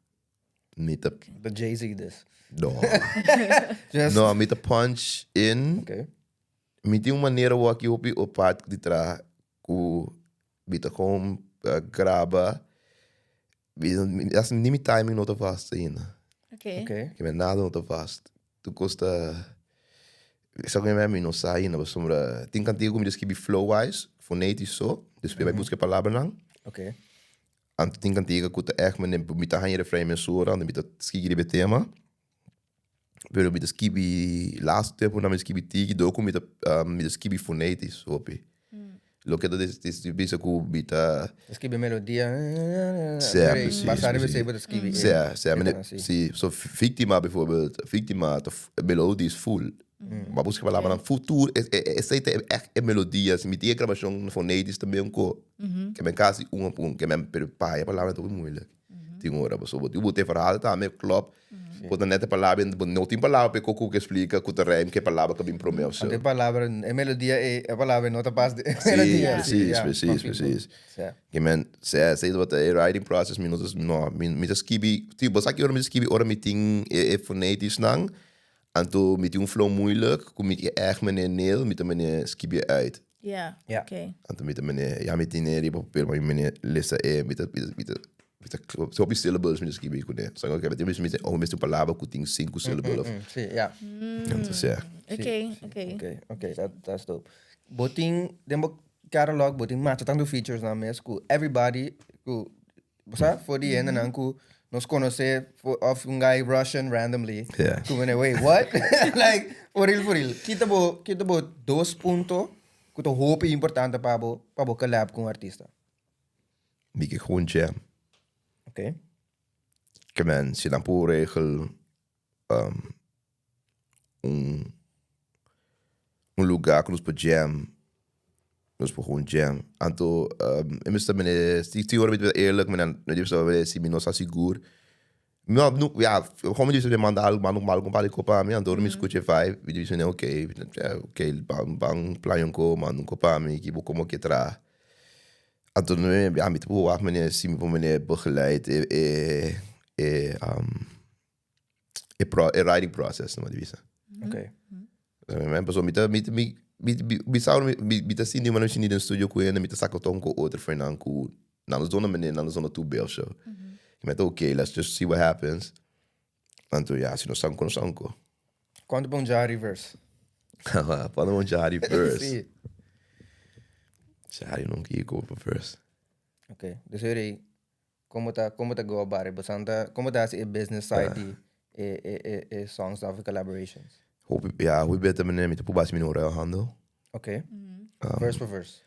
Mi ta. The Jay-Z dus. No. Just. No, mi ta punch in. Okay. Mi tin un manera wak hopi apart di traha ku mi ta gewoon graba. Mi, mi, as ni mi timing no ta vast ainda. Okay. Okay. Ke men nada no ta vast. Tur kos ta Sa ku mi no sa ainda pasobra tin kantiga ku mi ta skibi flow wise, fonetisch so, despues mi buska e palabranan. Okay. Anto tin kantiga ku ta ègt mane mi ta haña refrein mesora anto mi ta skigi riba e tema. Pero mi ta skibi laatste temponan mi ta skibi tiki dor ku mi ta mi ta skibi fonetisch hopi. Loke ta bisa ku mi ta. Ta skibi melodia. Sè, precies. Basa riba esei bo ta skibi. Sè, sè. Si, so Víctima bijvoorbeeld, Víctima ta melodie is full. Ma busca palabranan futur, esei ta echt e melodia. Si mi tin e grabashon fonetisch tambe un ko. Ke men kasi un op un, ke men pero pa e palabra ta hopi moeilijk. Tin ora pasobra bo tin bo te verhaal tambe klop. Bo ta net e palabra bo no tin palabra pa e koko ke splika ku ta rijm ku e palabra ku a bin prome of so. Anto e palabra, e melodia ei, e palabra ei no ta pas den e melodia. Si, precies, precies, precies. Ke men esei tabata e writing process mi no ta no mi ta skibi, bo sa ki ora mi ta skibi ora mi tin e fonetischnan Anto mi tin un flow moeilijk ku mi ke ègt meneer Neil, mi ta meneer skibi e uit. Ja, Ja. oké. Anto mi ta meneer, ja mi tin e riba papel, maar mi meneer lesa e, mi ta, mi ta, mi ta, mi ta, hopi syllables mi ta skibi kuné. So oké, mi tin mi oh, mi mester un palabra ku tin sinku syllable of. Si, ja. Anto si. Oké, oké. Oké, oké, that, that's dope. Bo tin, den bo catalog, bo tin masha tantu features nan mes ku everybody ku Bo sa, for di hendenan ku nos konosé of un guy Russian randomly. Yeah. Ku mene, wait, what? like, for real, for real. Kita bo, kita bo dos punto ku ta hopi importante pa bo, pa bo collab ku un artista. Mi ke gewoon jam. Oké. Ke men si nan por regel un un lugar ku nos por jam, nos por gewoon jam. Anto e mester mene si si ora mi ta eerlijk mi nan mi ta bisa si mi no sa sigur no no ya gewoon mi ta bisa manda algu manda un algu pa di kopa mi anto ora mi skucha e vibe mi ta bisa oke oke ban ban playa un ko manda un ko pa mi kibo komo ke traha. Anto ya mi ta por wak mene si mi por mene begeleid e e e e pro e writing process no di bisa. Oké. Pasobra mi ta mi mi mi mi sa mi mi ta sinti mi sinti den studio ku hende mi ta saka ton ku otro for nan ku nan no duna mene nan no duna tur be ofsho. Mi ta oké let's just see what happens. Anto ya si nos sanko nos sanko. Kuantu pa un Jari verse? Kuantu pa un Jari verse? Sí. Jari nunca yegó pa verse. Ok, dus hori como ta como ta go about it? Bosan ta como ta hasi e business side di e e e e songs of collaborations? Hopi ya hopi beta mene mi ta por basi mi no ruilhandel. Ok. Verse pa verse.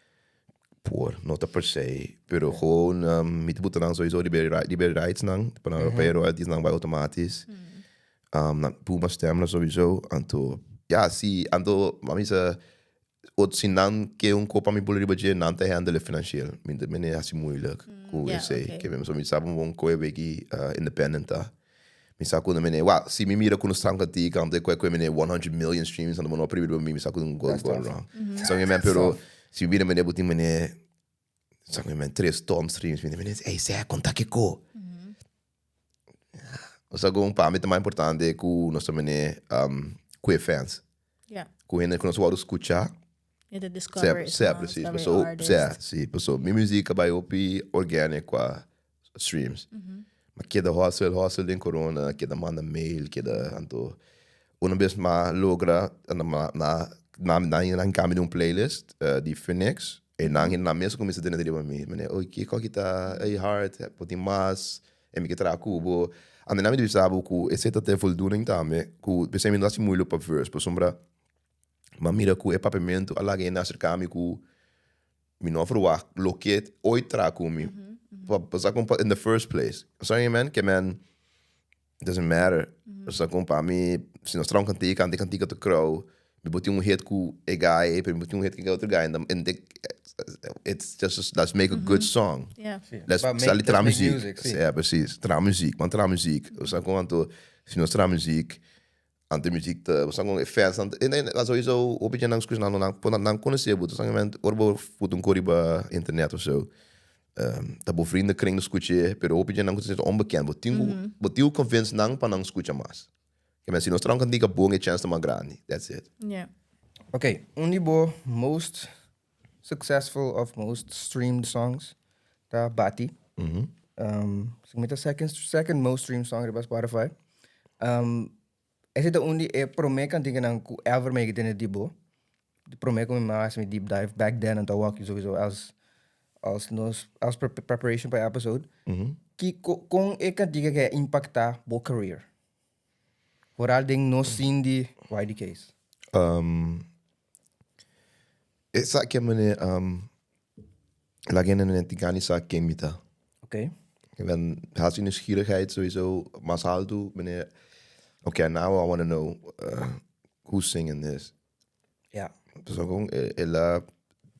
Por, no ta per se, pero gewoon mi ta buta nan sowieso riba e riba e rights nan, pa nan pa e royalties nan bai automatisch. Nan puma stem nan sowieso, anto ya si anto a misa ot si nan ke un kopa mi bula riba dje nan ta handle e financieel, mi ta mene hasi moeilijk ku esei, ke mi mi sa bon bon koe wiki independent ta. Mi sa ku mene wa si mi mira ku nos tranka tika anto e koe koe mene 100 million streams anto bo no pribi riba mi mi sa ku un go That's go tough. wrong. So mi men pero si mi mira mene bo tin mene sa mi men tres ton streams mi mene ey sè konta kiko. Osea ku pa mi ta mas importante ku nos ta mene ku e fans. Yeah. Ku hende ku nos wòrdu skuchá. E ta discover Sè, sè, e precies. discover Paso, artist. sè, si. Paso mi muziek a bai hopi organic qua streams. Ma keda hustle, hustle den corona, keda manda mail, keda anto una bes m'a logra na na na nan cambia di un playlist di Phoenix e nan nan mes a cuminsa tene riba mi. Mane, oye kiko aki ta ey hard, bo tin mas, e mi ke traha ku bo. Anto nan mi ta bisa bo ku esei ta te voldoening tambe ku p'esei mi no ta hasi moeilijk pa verse pasobra m'a mira ku e papiamentu a laga hende aserka mi ku mi no a verwacht loke ooit traha ku mi pa pa sa kon in the first place. Sa mi men ke men doesn't matter. Sa kon pa mi si nos traha un kantika ante kantika ta krou mi por tin un hit ku e guy pero mi por tin un hit ku e otro guy en it's just let's make a good song. Let's sali traha muziek. Ja precies traha muziek man traha muziek. Sa kon anto si nos traha muziek Anto e muziek ta, bo sa kon e fans nan ta, en en sowieso hopi dje nan skucha nan nan por nan konosé bo, solamente ora bo put un kos riba internet of so, ta bo vriendenkring ta skuch'é, pero hopi dje nan ku ta onbekend, bo tin ku bo tin ku konvense nan pa nan skucha mas. Ke men si nos traha un kantika bon e chèns ta mas grandi, that's it. Yeah. Ok, un di bo most successful of most streamed songs ta Bati. Si mi ta second, second most streamed song riba Spotify. Ese ta un di e prome kantikanan ku ever mi a tende di bo. Di prome ku mi mama hasi mi deep dive back then anto awor aki sowieso als als nos als preparation pa e episode. Kiko kon e kantika ke a impacta bo career? Vooral den nos scene di YDK's. Esaki a manera laga hende nan tin gana di sa ken mi ta. Oké. Ik ben hasi nieuwsgierigheid sowieso mas altu meneer oké now I wanna know who's singing this. Ja. Pasobra kon el a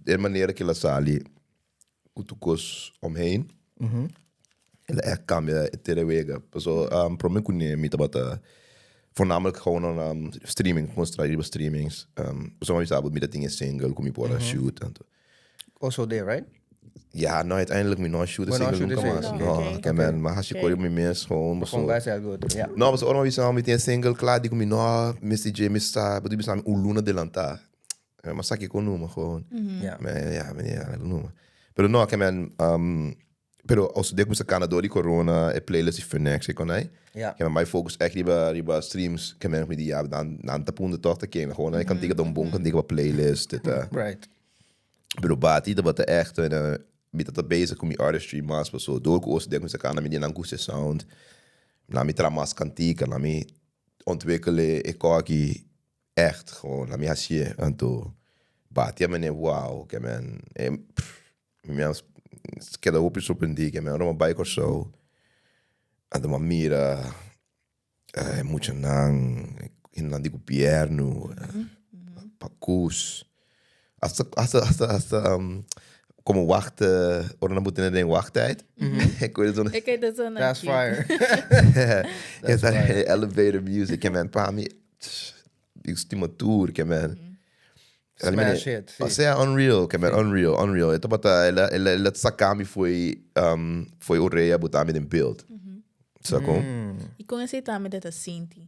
e manera ku el a sali ku tur kos omheen el a ègt kambia e tere wega. Pasobra prome ku mi tabata voornamelijk gewoon streaming, kon traha riba streamings. Pasobra mi sa mi ta tin e single ku mi por a shoot anto. Also there, right? Ja, no, uiteindelijk mi no a shoot e Bo no a single shoot e nunca mas. single. No, Oké. ke men, mi a hasi kore mi mes gewoon. Bo kon Pasobra bai hasi algo otro, ja. No, pasobra ora mi a bisa mi tin e single kla, di ku mi no a mester dje, mi sa, bo tin bisa mi un luna delantá. Mi a sa kiko numa gewoon. Ja. Mi ja, mi ja, numa. Pero no, ke men, pero also den ku mi sa kana dor di corona, e playlist di Phoenix e konai. Ja. Ke men bai focus echt riba riba streams, ke men mi di ja, nan nan ta punta tòg ta kende. Gewoon e kantika ta un bon kantika pa playlist, dit ta. Right. Pero bati tabata echt een, mi tabata bezig ku mi artistry mas paso dor ku os den ku mi sa kana mi di nan gusta e sound, nan mi traha mas kantika, nan mi ontwikkelen e koki echt gewoon, nan mi hasié. Anto bati a mene wow, ke men e mi a keda hopi sorprendí ke men ora mi a bai Kòrsou. Anto m'a mira e muchanan, hendenan di gobierno, pakus, hasta hasta hasta hasta como wacht ora nan bo tene den wachttijd. Ik weet het Ik weet het zo That's fire. That's fire. Elevator music, man. Pa mi, ik stima tour, man. Smash hit, si. Osea unreal, ke men unreal, unreal. E tabata, el a, el a, el a saka mi fo'i, um, fo'i orea bota mi den beeld. Sa kon? I kon esei tambe ta ta sinti?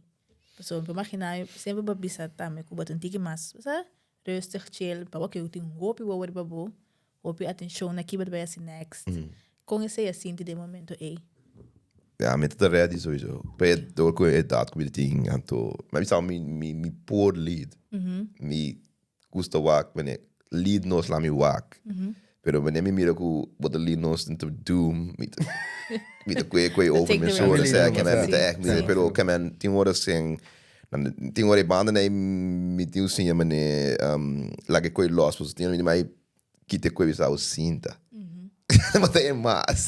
Pasobra mi por imaginá semper bo a bisa tambe ku bo ta un tiki mas, bo sa, rustig, chill, pa bo ke tin hopi wowo riba bo, hopi atenshon na ki bo ta bai hasi next. Kon esei a sinti den e momento ei? Ja, mi ta ready sowieso. Pe door ku e edat ku mi tin, anto mi a bisa mi mi mi por lead. Mi gusta wak mene lead nos la mi wak. Pero mene mi mira ku bo ta lead nos into doom, mi ta mi ta kue kue over mi so, sea ke men mi ta echt mi pero ke men tin ora sin tin ora e banda nei mi tin un siña mene laga e kue los pasobra tin ora mi di mai Kite ku e bisa bo sinta. Bo ta e mas.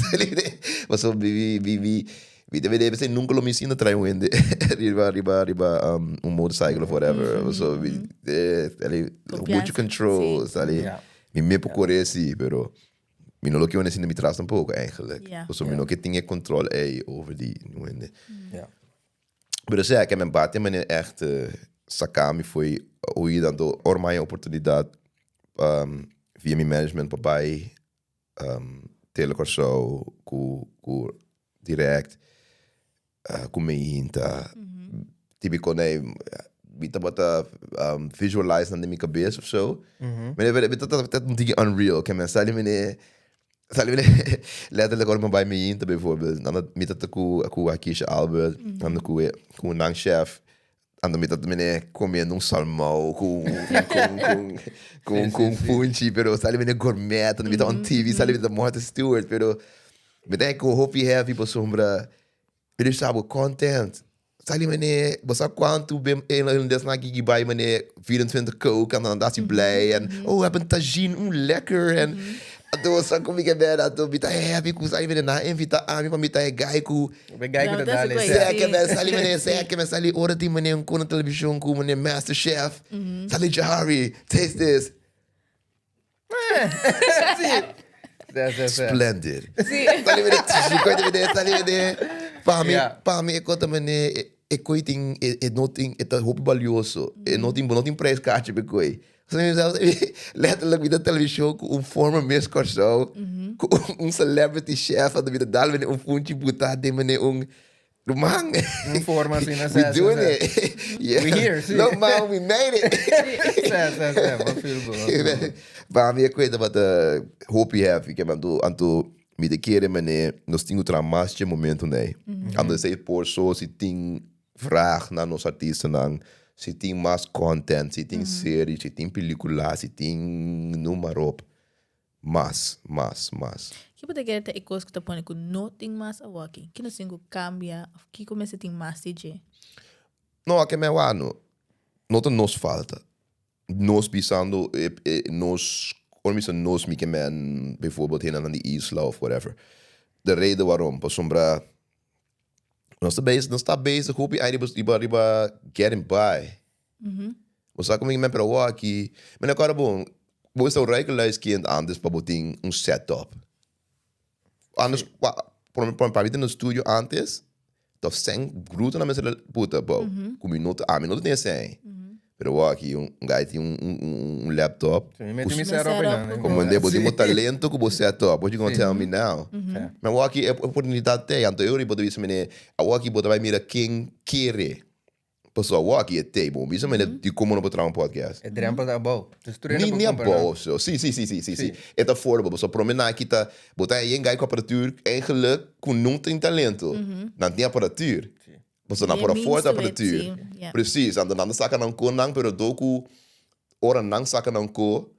Pasobra mi mi mi mi ta bini p'esei nunka lo mi sinta trae un hende riba riba riba un motorcycle of whatever. Pasobra mi muchu control sali. Mi me por kore si pero mi no lo ke un hende sinta mi tras tampoco eigenlijk. Pasobra mi no ke tin e control ei over di un hende. Pero sea ke men bati manera echt saka mi fo'i oida anto ora mi haña oportunidat via mi management pa bai Tele Kòrsou ku ku direct ku mi hinta tipiko nei mi tabata visualize nan den mi kabes of so mi tabata un tiki unreal ke men sali mene Sali mi letterlijk ora mi bai mi yinta bijvoorbeeld, nan mi ta ku ku Akisha Albert, nan ku e ku nan chef, anto mi ta mene comiendo un salmou ku ku ku ku un funchi, pero sali mene gourmet, mi ta on TV, sali mi ta Martha Stewart, pero mi ta ku hopi heavy pasobra Mi di sa bo content. Sali mene, bo sa cuanto bem een en des na gigi bai mene 24 kook en dan dat blij en oh we hebben tagine, mm lekker en anto bo sa con mi ke beda anto mi ta happy cu sali mene nan invita ami pa mi ta e guy cu E guy cu ta dale Sea ke men sali mene, sea ke men sali ora tin mene un cu na television cu mene master chef. Sali Jahari, taste this. Splendid. Sali mene, tshi, koe te mene, sali mene. Pa mi, pa mi e kota mene, e koe tin, e no tin, e ta hopi balioso. E no tin, bo no tin prijskaartje pa e koe. Letterlijk mi ta television ku un former Miss Kòrsou, ku un celebrity chef, anto mi ta dal mene un funchi buta den mene un Ruman. Un forma asina, We doing it. Yeah. We here, si. Look man, we made it. Sa, sa, sa. Bo feel bo, bo feel bo. Pa mi e kuenta tabata hopi heavy ke anto anto mi ta kere mane nos tin ku traha mas dje momentonan ei. Anto esei por so si tin vraag na nos artistanan, si tin mas content, si tin serie, si tin pelicula, si tin noem maar op. Mas, mas, mas. Ki bo ta kere ta e kos ku ta pone ku no tin mas awoki? Ki nos tin ku kambia òf kiko mester tin mas di dje? No, a ke me wak no. No ta nos falta. Nos bisando e e nos, ora mi bisa nos mi ke men bijvoorbeeld hendenan di isla of whatever. De reden waarom, pasobra nos ta bezig, nos ta bezig hopi aña riba riba riba getting by. Bo sa como men pero awor aki, mi no acorda bon, bo mester un rijkeluiskind antes pa bo tin un setup. Anders, pa, pa, pa mi tin un studio antes, ta sèn bruto nan mester puta abou, cu mi no ta, ami no ta tin e sèn. Pero awor aki un guy tin un, un, un, un laptop. Si, mi mete mi setup einan. Como bo tin bo talento cu bo setup, what you gonna tell me now? Ma awor aki e oportunidad t'ei, anto e ora bo ta bisa mene, awor aki bo ta bay mira ken kere. Pasobra awor aki e table. Bisa mi di como no por traha un podcast. E drempel ta abou. Dus tur hende Ni por ni kumpra abou nan. of zo. Si, si, si, si, si, si. E ta affordable. Pasobra prome nan aki ta, bo ta haña yen gai ku apparatuur eigenlijk ku no tin talento. Nan tin apparatuur. Pasobra nan The por means afford to it, apparatuur. si. Ja. Precies. Anto nan ta saka nan ko nan, pero dor ku ora nan saka nan ko,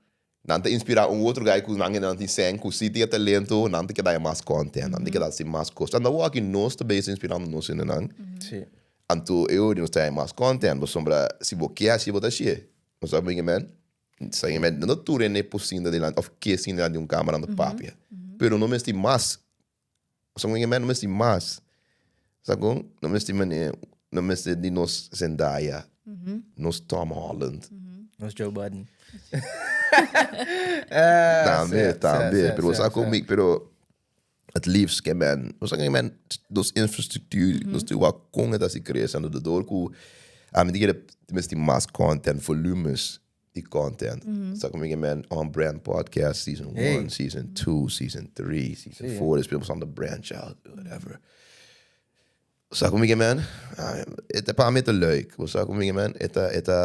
Nan ta inspirá un otro guy ku nan nan tin sèn ku si tin e talento, nan ta keda haña mas content, nan ta keda hasi mas kos. Anto awor aki nos ta bezig inspirando nos hendenan. Sí. Anto e ora nos ta haña mas content, pasobra si bo ke hasi bo ta hasié. Bo sa bo men? Sa men, no tur hende por sinta dilanti òf ke sinta dilanti di un kamera nan ta papia. Pero no mester mas. Bo sa men? No mester mas. Sa kon? No mester mane, no mester di nos Zendaya, nos Tom Holland. Nos Joe Budden. Tambe, tambe. Pero sa kon mi, pero het liefst ke men, nos ke men nos infrastructuur, nos tin wak kon het asi crece, ando door ku ami tin kere mester mas content, volumes di content. Sa kon mi ke men On Brand Podcast season 1, season 2, season 3, season 4, despues nos anda branch out, whatever. Sa kon mi ke men, e ta pa mi e ta leuk, bo sa kon mi ke men, e ta, e ta,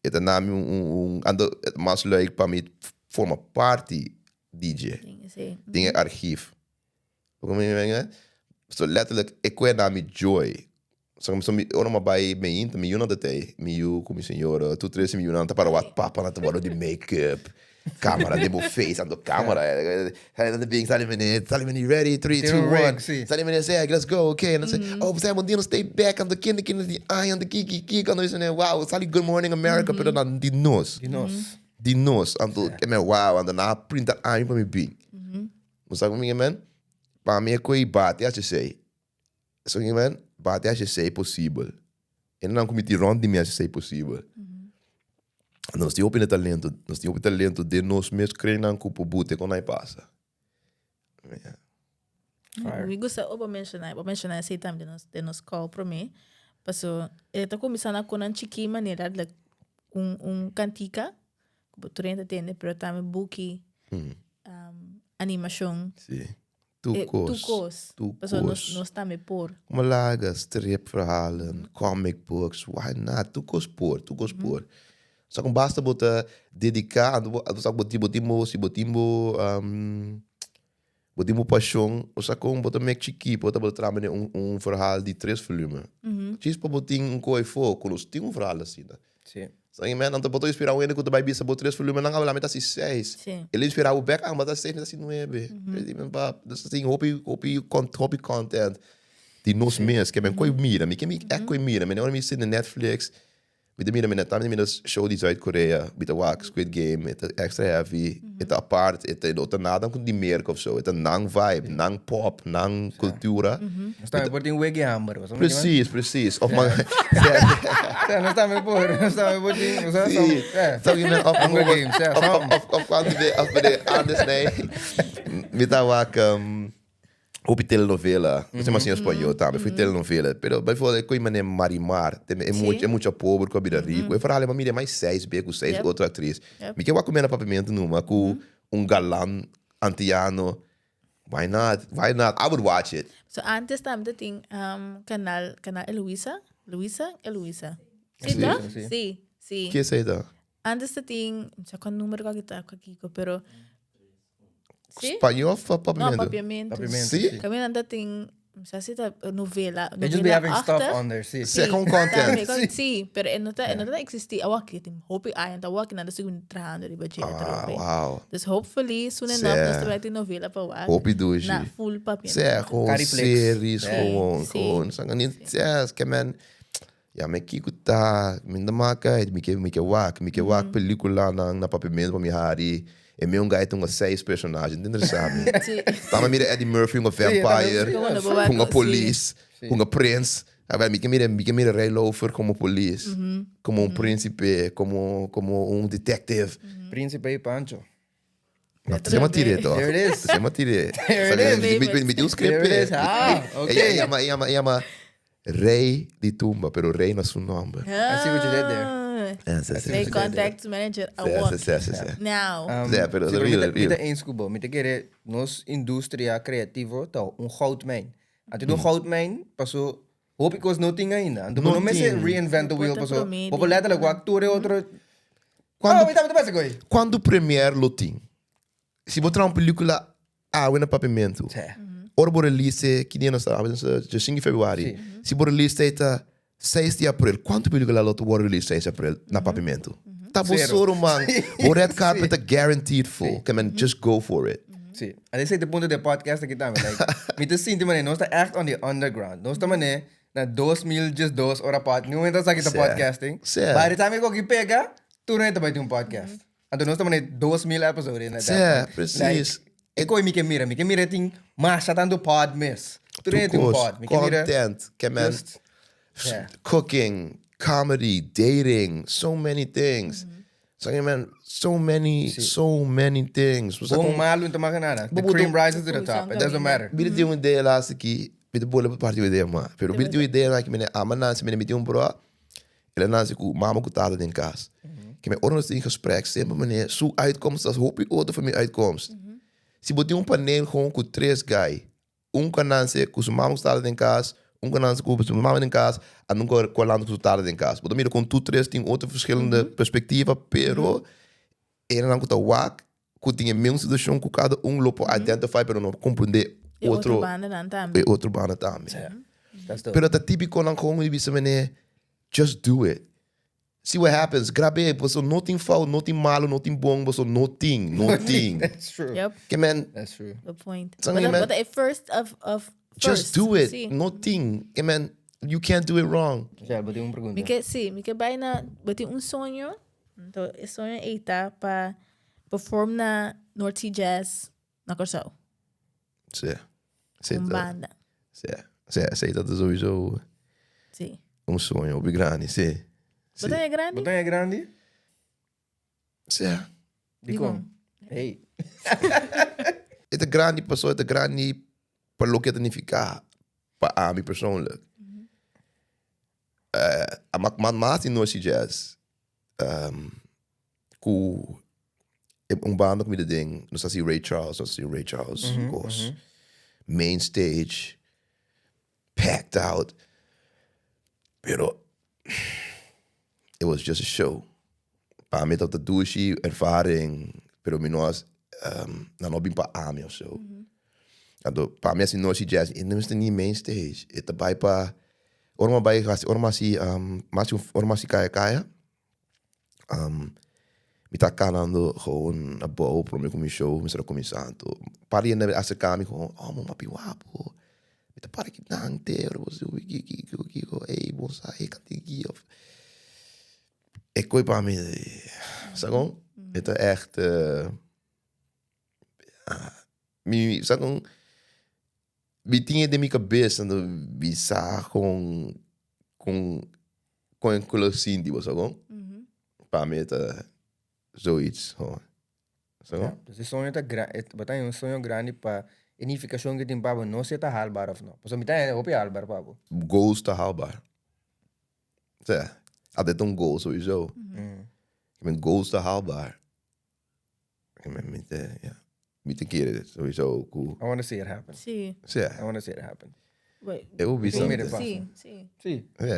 e ta na mi un, un, ando mas leuk pa mi forma parti DJ. Den e archief. So letterlijk, e koe na mi joy. So, so mi, ora mi bai meinta, mi yunan ta tei, mi yu ku mi señora, tur tres mi yunan ta para wak papa nan ta wòrdu di make-up, camera den bo face, anto camera, sali nan ta bin, sali meneer, sali meneer, ready, three, two, one, sali meneer seg, let's go, okay, nan say, oh, Sam, un dia nos stay back, anto kende kende di aña, anto kiki, kiko, anto mi sali, wow, sali Good Morning America, pero nan di nos. Di nos. Di nos, anto e men wow, anto nan a printa ami pa mi bin. Bo sa kon mi men? Pa mi e koe bati haci esei. Sa kon mi men? Bati haci esei posibel. E nan ku mi tin rond di mi haci esei posibel. Nos tin hopi na talento, nos tin hopi talento den nos mes kreinan ku por bute kon nan e pasa. Fire. Mi gusta o bo menciona, bo menciona esei tambe den nos, den nos call prome. Paso e ta cuminsa na con nan chiki manera like un un cantica cu bo tur hende ta tende pero tambe buki, um, animacion. Sí. Tur Eh, cos. tur cos. Tur Paso nos, cos. nos tambe por. Como laga, stripverhalen, comic books, why not? Tur cos por, tur cos por. Sa con basta bo ta dedica, anto bo, sa bo tin, bo tin bo, si bo tin bo, um, bo tin bo pasion, bo sa con bo ta mek chiki, bo ta bo ta traha mene un, un verhaal di tres volume. Djis pa bo tin un koe fo, cu nos tin un verhaal asina. Sí. Sa ki men, anto bo ta inspira un hende cu ta bay bisa bo tres volume, nan habla mi ta haci seis. Sí. El a inspira bo bek, ah, mi ta haci seis, mi ta haci nuebe. Mi di, pa, dus tin hopi, hopi, hopi content di nos mes, ke men koe mira, mi ke mi echt koe mira, mi ora mi sinti Netflix, Mi ta mira mi ta mira show di Zuid Korea, mi ta wak Squid Game, e ta extra heavy, e ta apart, e ta no ta nada ku di Merka of so, e ta nan vibe, nan pop, nan cultura. Nos tambe por tin wegi hamber, bo sa Precies, precies. Of man, Sa, nos tambe por, nos tambe por tin, sa, Sí. sa, Sa ki men, of, Hunger Games, ja, of, something. of, of, of cuando de, of de anders, nee. Mi ta wak, Hopi telenovela, no sé mas en español tambe, fui telenovela, pero bijvoorbeeld koe mane Marimar, te e mucha, e mucha pober ku a bira rico, e verhaal e mira mais seis be ku seis otro actriz. Mi ke wak ku mena papiamento numa ku un galan antiano, why not, why not, I would watch it. So antes tambe ta tin um, canal, canal Eloisa, Luisa, Eloisa. Sí, Sí. ta? Sí. Sí, sí. Ke esei ta? Antes ta tin, no sa kua numero ku aki ta, ku kiko, pero Sí? Spañó of No, papiamento? papiamento. Papiamento, Sí? sí. Caminda nan ta tin, no sa si ta novela, They just be novela having stuff achtig. on there, sí. Sí, gewoon content. Tambe, con- Sí, pero e no ta, e no ta existi. Awor aki tin hopi aña, ta awor aki nan ta sigui trahando riba dje Ah, atrobe. wow. Dus hopefully soon Sí. enough nos ta bai tin novela pa wak. Hopi dushi. Na full papiamento. Sí, gewoon Cariflex. series, Sí. gewoon, Sí. gewoon. Sanga niet, ja, ke men, ja, me kiko ta, mi ta maka, mi ke, mi ke wak, mi ke wak peliculanan na papiamento pa mi hari. E mi un guy ta un seis personahe, no ta interesa mi. Sí. Tamba mira Eddie Murphy, un vampire, Sí, tambe. un police, Sí. un prins. A ver, mi ke mira, mi ke mira Ray Lover como police, como un príncipe, como, como un detective. Príncipe y Pancho. No, te llama tiré, toch? There it is. Te llama tiré. There it is. Mi, mi, mi, un script. There it is. Ah, ok. Ella llama, ella llama Rey di Tumba, pero Rey no es su nombre. I see what you did there. Ah. Sí, sí, They sí. contact manager Sí, awor. sí, sí, sí. Now. Um, Ja, pero sí, real, mi ta- mi ta real. eens ku bo. Mi ta kere nos industria creativo ta un goudmijn. Anto un goudmijn paso hopi kos no tin ainda. Anto bo No no mester tin. reinvent the Bo wheel ta paso promedio. bo por letterlijk wak tur e otro. Cuando- Oh, mi ta mi ta pasa koe. Cuando premiere lo tin? Si bo traha un pelicula awe na Papiamento, Sí. ora bo release, ki dia nos ta? Awe nos ta 5 di februari. Sí. Si bo release ta 6 di april, cuanto pelicula lo ta worde release 6 di april na Papiamento? Ta bo Zero. soro man. Bo red carpet ta guaranteed full. Ke men just go for it. Sí. En esei ta e punto di e podcast aki tambe. Like, mi ta sinti manera nos ta echt on the underground. Nos ta manera na 2012 ora pod, niun hende ta sa ki ta Sí. podcasting. Sí. By the time e koki pega, tur hende ta bai tin un podcast. Anto nos ta manera 2000 episode in at that Sí, point. precies. Like, e koi mi ke mira, mi ke mira tin masha tantu pod mes. Tur hende tin un pod. Mi ke mira Content, ke men just yeah. cooking, comedy, dating, so many things. Sa ke men, so many, so many things. Bo sa Bon kon- malu no ta maka nada. The Bo cream bo- rises to the top. It doesn't matter. Bira tin un idea laatste ki, mi ta bole pa parti un idea ma. Pero bira tin un idea na ki mene ama Nancy, mene mi tin un bro, el a Nancy ku mama ku tata den kas. Ke men ora nos tin gesprek, semper mene su uitkomst tas hopi otro for mi uitkomst. Si bo tin un panel gewoon ku tres guy, un ku a Nancy ku su mama ku su tata den kas, un ku a Nancy ku su mama den kas, en un ku a lanta ku su tata den kas. Bo ta mira kon tur tres tin otro verschillende perspectiva, pero enanan ku ta wak ku tin e mesmo situacion ku kada un lo por identify pero no por comprende E otro otro bandanan tambe. e otro banda tambe. That's dope. Pero ta típico nan gewoon di bisa mene just do it. See what happens. Grab'é, boso no tin fout, no tin malo, no tin bon, boso no tin, no tin. That's true. Yep, Ke men, That's true. good point. San But, man- but the first of just first, do it. Sí. No tin. Ke men, you can't do it wrong. Ja, bo tin un pregunta. Mi ke, sí, mi ke bai na, bo tin un soño, anto e soño ei ta pa perform na North Sea Jazz na Kòrsou. Sí. Sí, Un dat, banda. sí. Sí, sí, dat is sowieso Sí. un soño hopi grandi, sí. Bo Sí. ta grandi? Bo ta grandi? Sí. Dikon? Hey. E ta grandi pasobra e ta grandi pa loke e ta nifiká pa ami persoonlijk. A mak mas di North Sea Jazz ku un banda ku mi ta den, nos ta hasi Ray Charles, nos ta hasi Ray Charles kos. Main stage, packed out, pero it was just a show. Pa mi tabata dushi ervaring, pero mi no a, nan no a bin pa ami of so. Anto pa mi hasi North Sea Jazz, e no mester ni main stage, e ta bai pa, ora mi a bai hasi, ora mi a hasi, mi a hasi un, ora mi a hasi Kaya Kaya, mi ta kanando gewoon abou prome ku mi show mester a kuminsá. Anto un par di hende a aserká mi gewoon, oh bo mapi wapo, mi ta para kinan te ora bo subi kiko kiko kiko, ey bo sa e kanti aki of. E koi pa mi, sa kon? E ta ègt, mi sa kon, mi tin e den mi kabes anto mi sa kon kon kon e lo sinti bo sa kon? Pa mi e ta zoiets gewoon. Sa kon? Dus e soño ta gra-, bo ta haña un soño grandi pa e nifikashon ku tin pa bo no si e ta haalbaar of no. Pasobra mi ta haña hopi haalbaar pa bo. Goals ta haalbaar. Sea, altijd un goal sowieso. Ik ben goals te haalbaar. Ik ben met, ja, mi te kere sowieso ku. I want to see it happen. Sí. Sea. I want to see it happen. Wait. It will be Kom mira, something. pa. Sí, sí. Sí. Ja,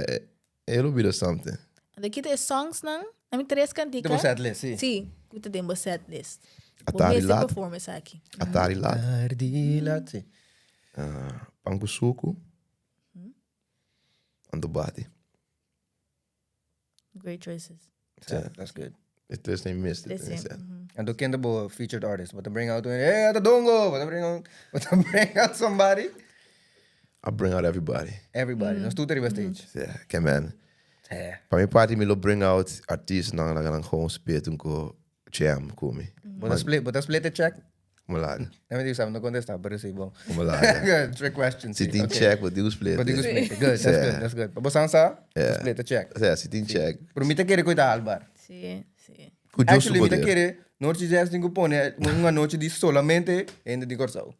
it will be something. En ki ta e songs nan? Na mi tres kantika. Den bo set list, sí. Sí, ku ta den bo set list. Bo Atari mester Lat. perform esaki. Atari Lat. Atari Lat, sí. Pan ku suku. Anto bati. Great choices. Ja. That's good. E tres na mi mester. Tres, sí. Anto ken ta bo featured artist? Bo ta bring out un, hey, ata Dongo! Bo ta bring out, bo ta bring out somebody? I bring out everybody. Everybody. Nos tur ta riba stage. Ja, ke man. Ja. Pa mi parti mi lo bring out artistanan laga nan gewoon spit un ko jam ku mi. Bo ta split, bo ta split e check? Como laga. Dame di sabe, no contesta, pero sí, bon. Como laga. Good, trick question. Si sí, tin okay. check, bo digo split. Bo digo split. Good, that's Sí. good, that's good. Pa bo sansa, Yeah. split the check. Sí, si tin check. Pero mi ta kere koita haalbaar. Sí, sí. Ku Dios Actually, mi ta poder. kere North Sea Jazz tin ku pone un anochi di solamente hende di Kòrsou.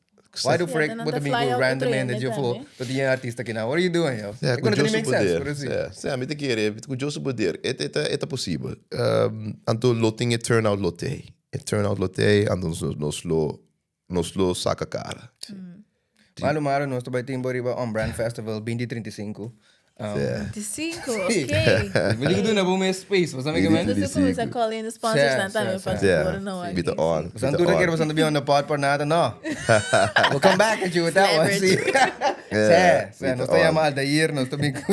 Why the Sí, frick dan bo ta ta bin fly ku out random otro hende hende dje afó tambe. pa tin e artista aki nan? What are you doing, yo? Ja, E ku kono ta Dios ni make sense, poder. pero sí. Ja, sí, mi ta kere, ku Dios poder. E ta, e ta posibel. Anto lo tin e turnout lo tei. E turnout lo tei, anto nos, nos lo, nos lo saka kara. Malo malo nos ta bai tin bo riba On Brand Festival 2035. 25, Sí. ok. Mi digo duna bo mes space, bo sabe ke men? Entonces comienza a call in the sponsors Sí, nan tambe sí, pa sí. Ja, seguro no mi ta on. Bo Mi san ta tur ta on. kere bo san ta be on the pod por nada, no. We'll come back at you with that one, Leverage. sí. Ja, Sí, sí, mi ta nos ta on. yama Aldair, nos ta bin ku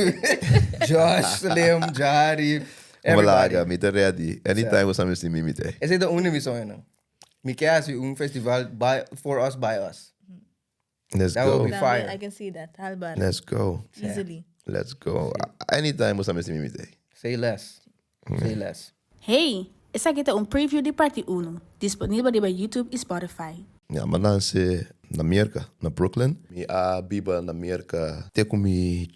Josh, Slim, Jari, everybody. Malaga, mi ta ready. Anytime bo sa mi mi mi te. Esei ta un di mi soñonan. Mi ke hasi un festival by, for us, by us. Let's That would go. be fire. I can see that. Halbar. Let's go. Easily. Let's go. Anytime bo sa mi mi te. Say less. Say less. Hey! Esaki ta un preview di parti uno, disponibel riba YouTube y Spotify. Ya, m'a nanse. na Merka, na Brooklyn. Mi a biba na Merka te ku mi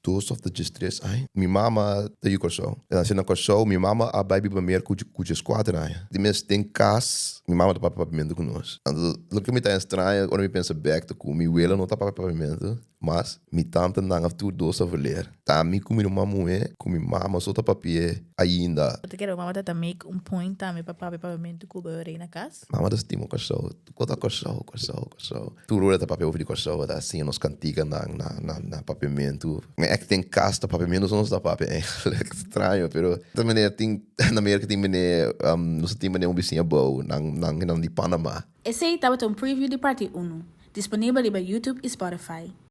12 òf ta 13 aña. Mi mama ta yu Kòrsou. El a nase na Kòrsou. Mi mama a bai biba Merka ku 14 aña. Di mes den kas mi mama ta papia papiamentu ku nos. Anto loke mi ta extraña ora mi pensa bèk ta ku mi wela no ta papia papiamentu. Mas mi tantenan af tur dos a verleer. Ta mi ku mi ruman muhé ku mi mama so ta papi'é ainda. Bo ta kere bo mama ta ta make un point tambe pa papia papiamentu ku bo rei na kas? Mama ta stima Kòrsou. Tur ta Kòrsou, Kòrsou, Kòrsou. Tur ora ta papia over di Kòrsou. Ta siña nos kantikanan na na na papiamentu. Mi èk den kas ta papiamentu so nos ta papia eigenlijk. Straño pero ta manera tin na Merka tin manera nos ta tin manera un bisiña bou nan nan di Panama. Esei tabata un preview di parti unu, disponibel riba YouTube i Spotify.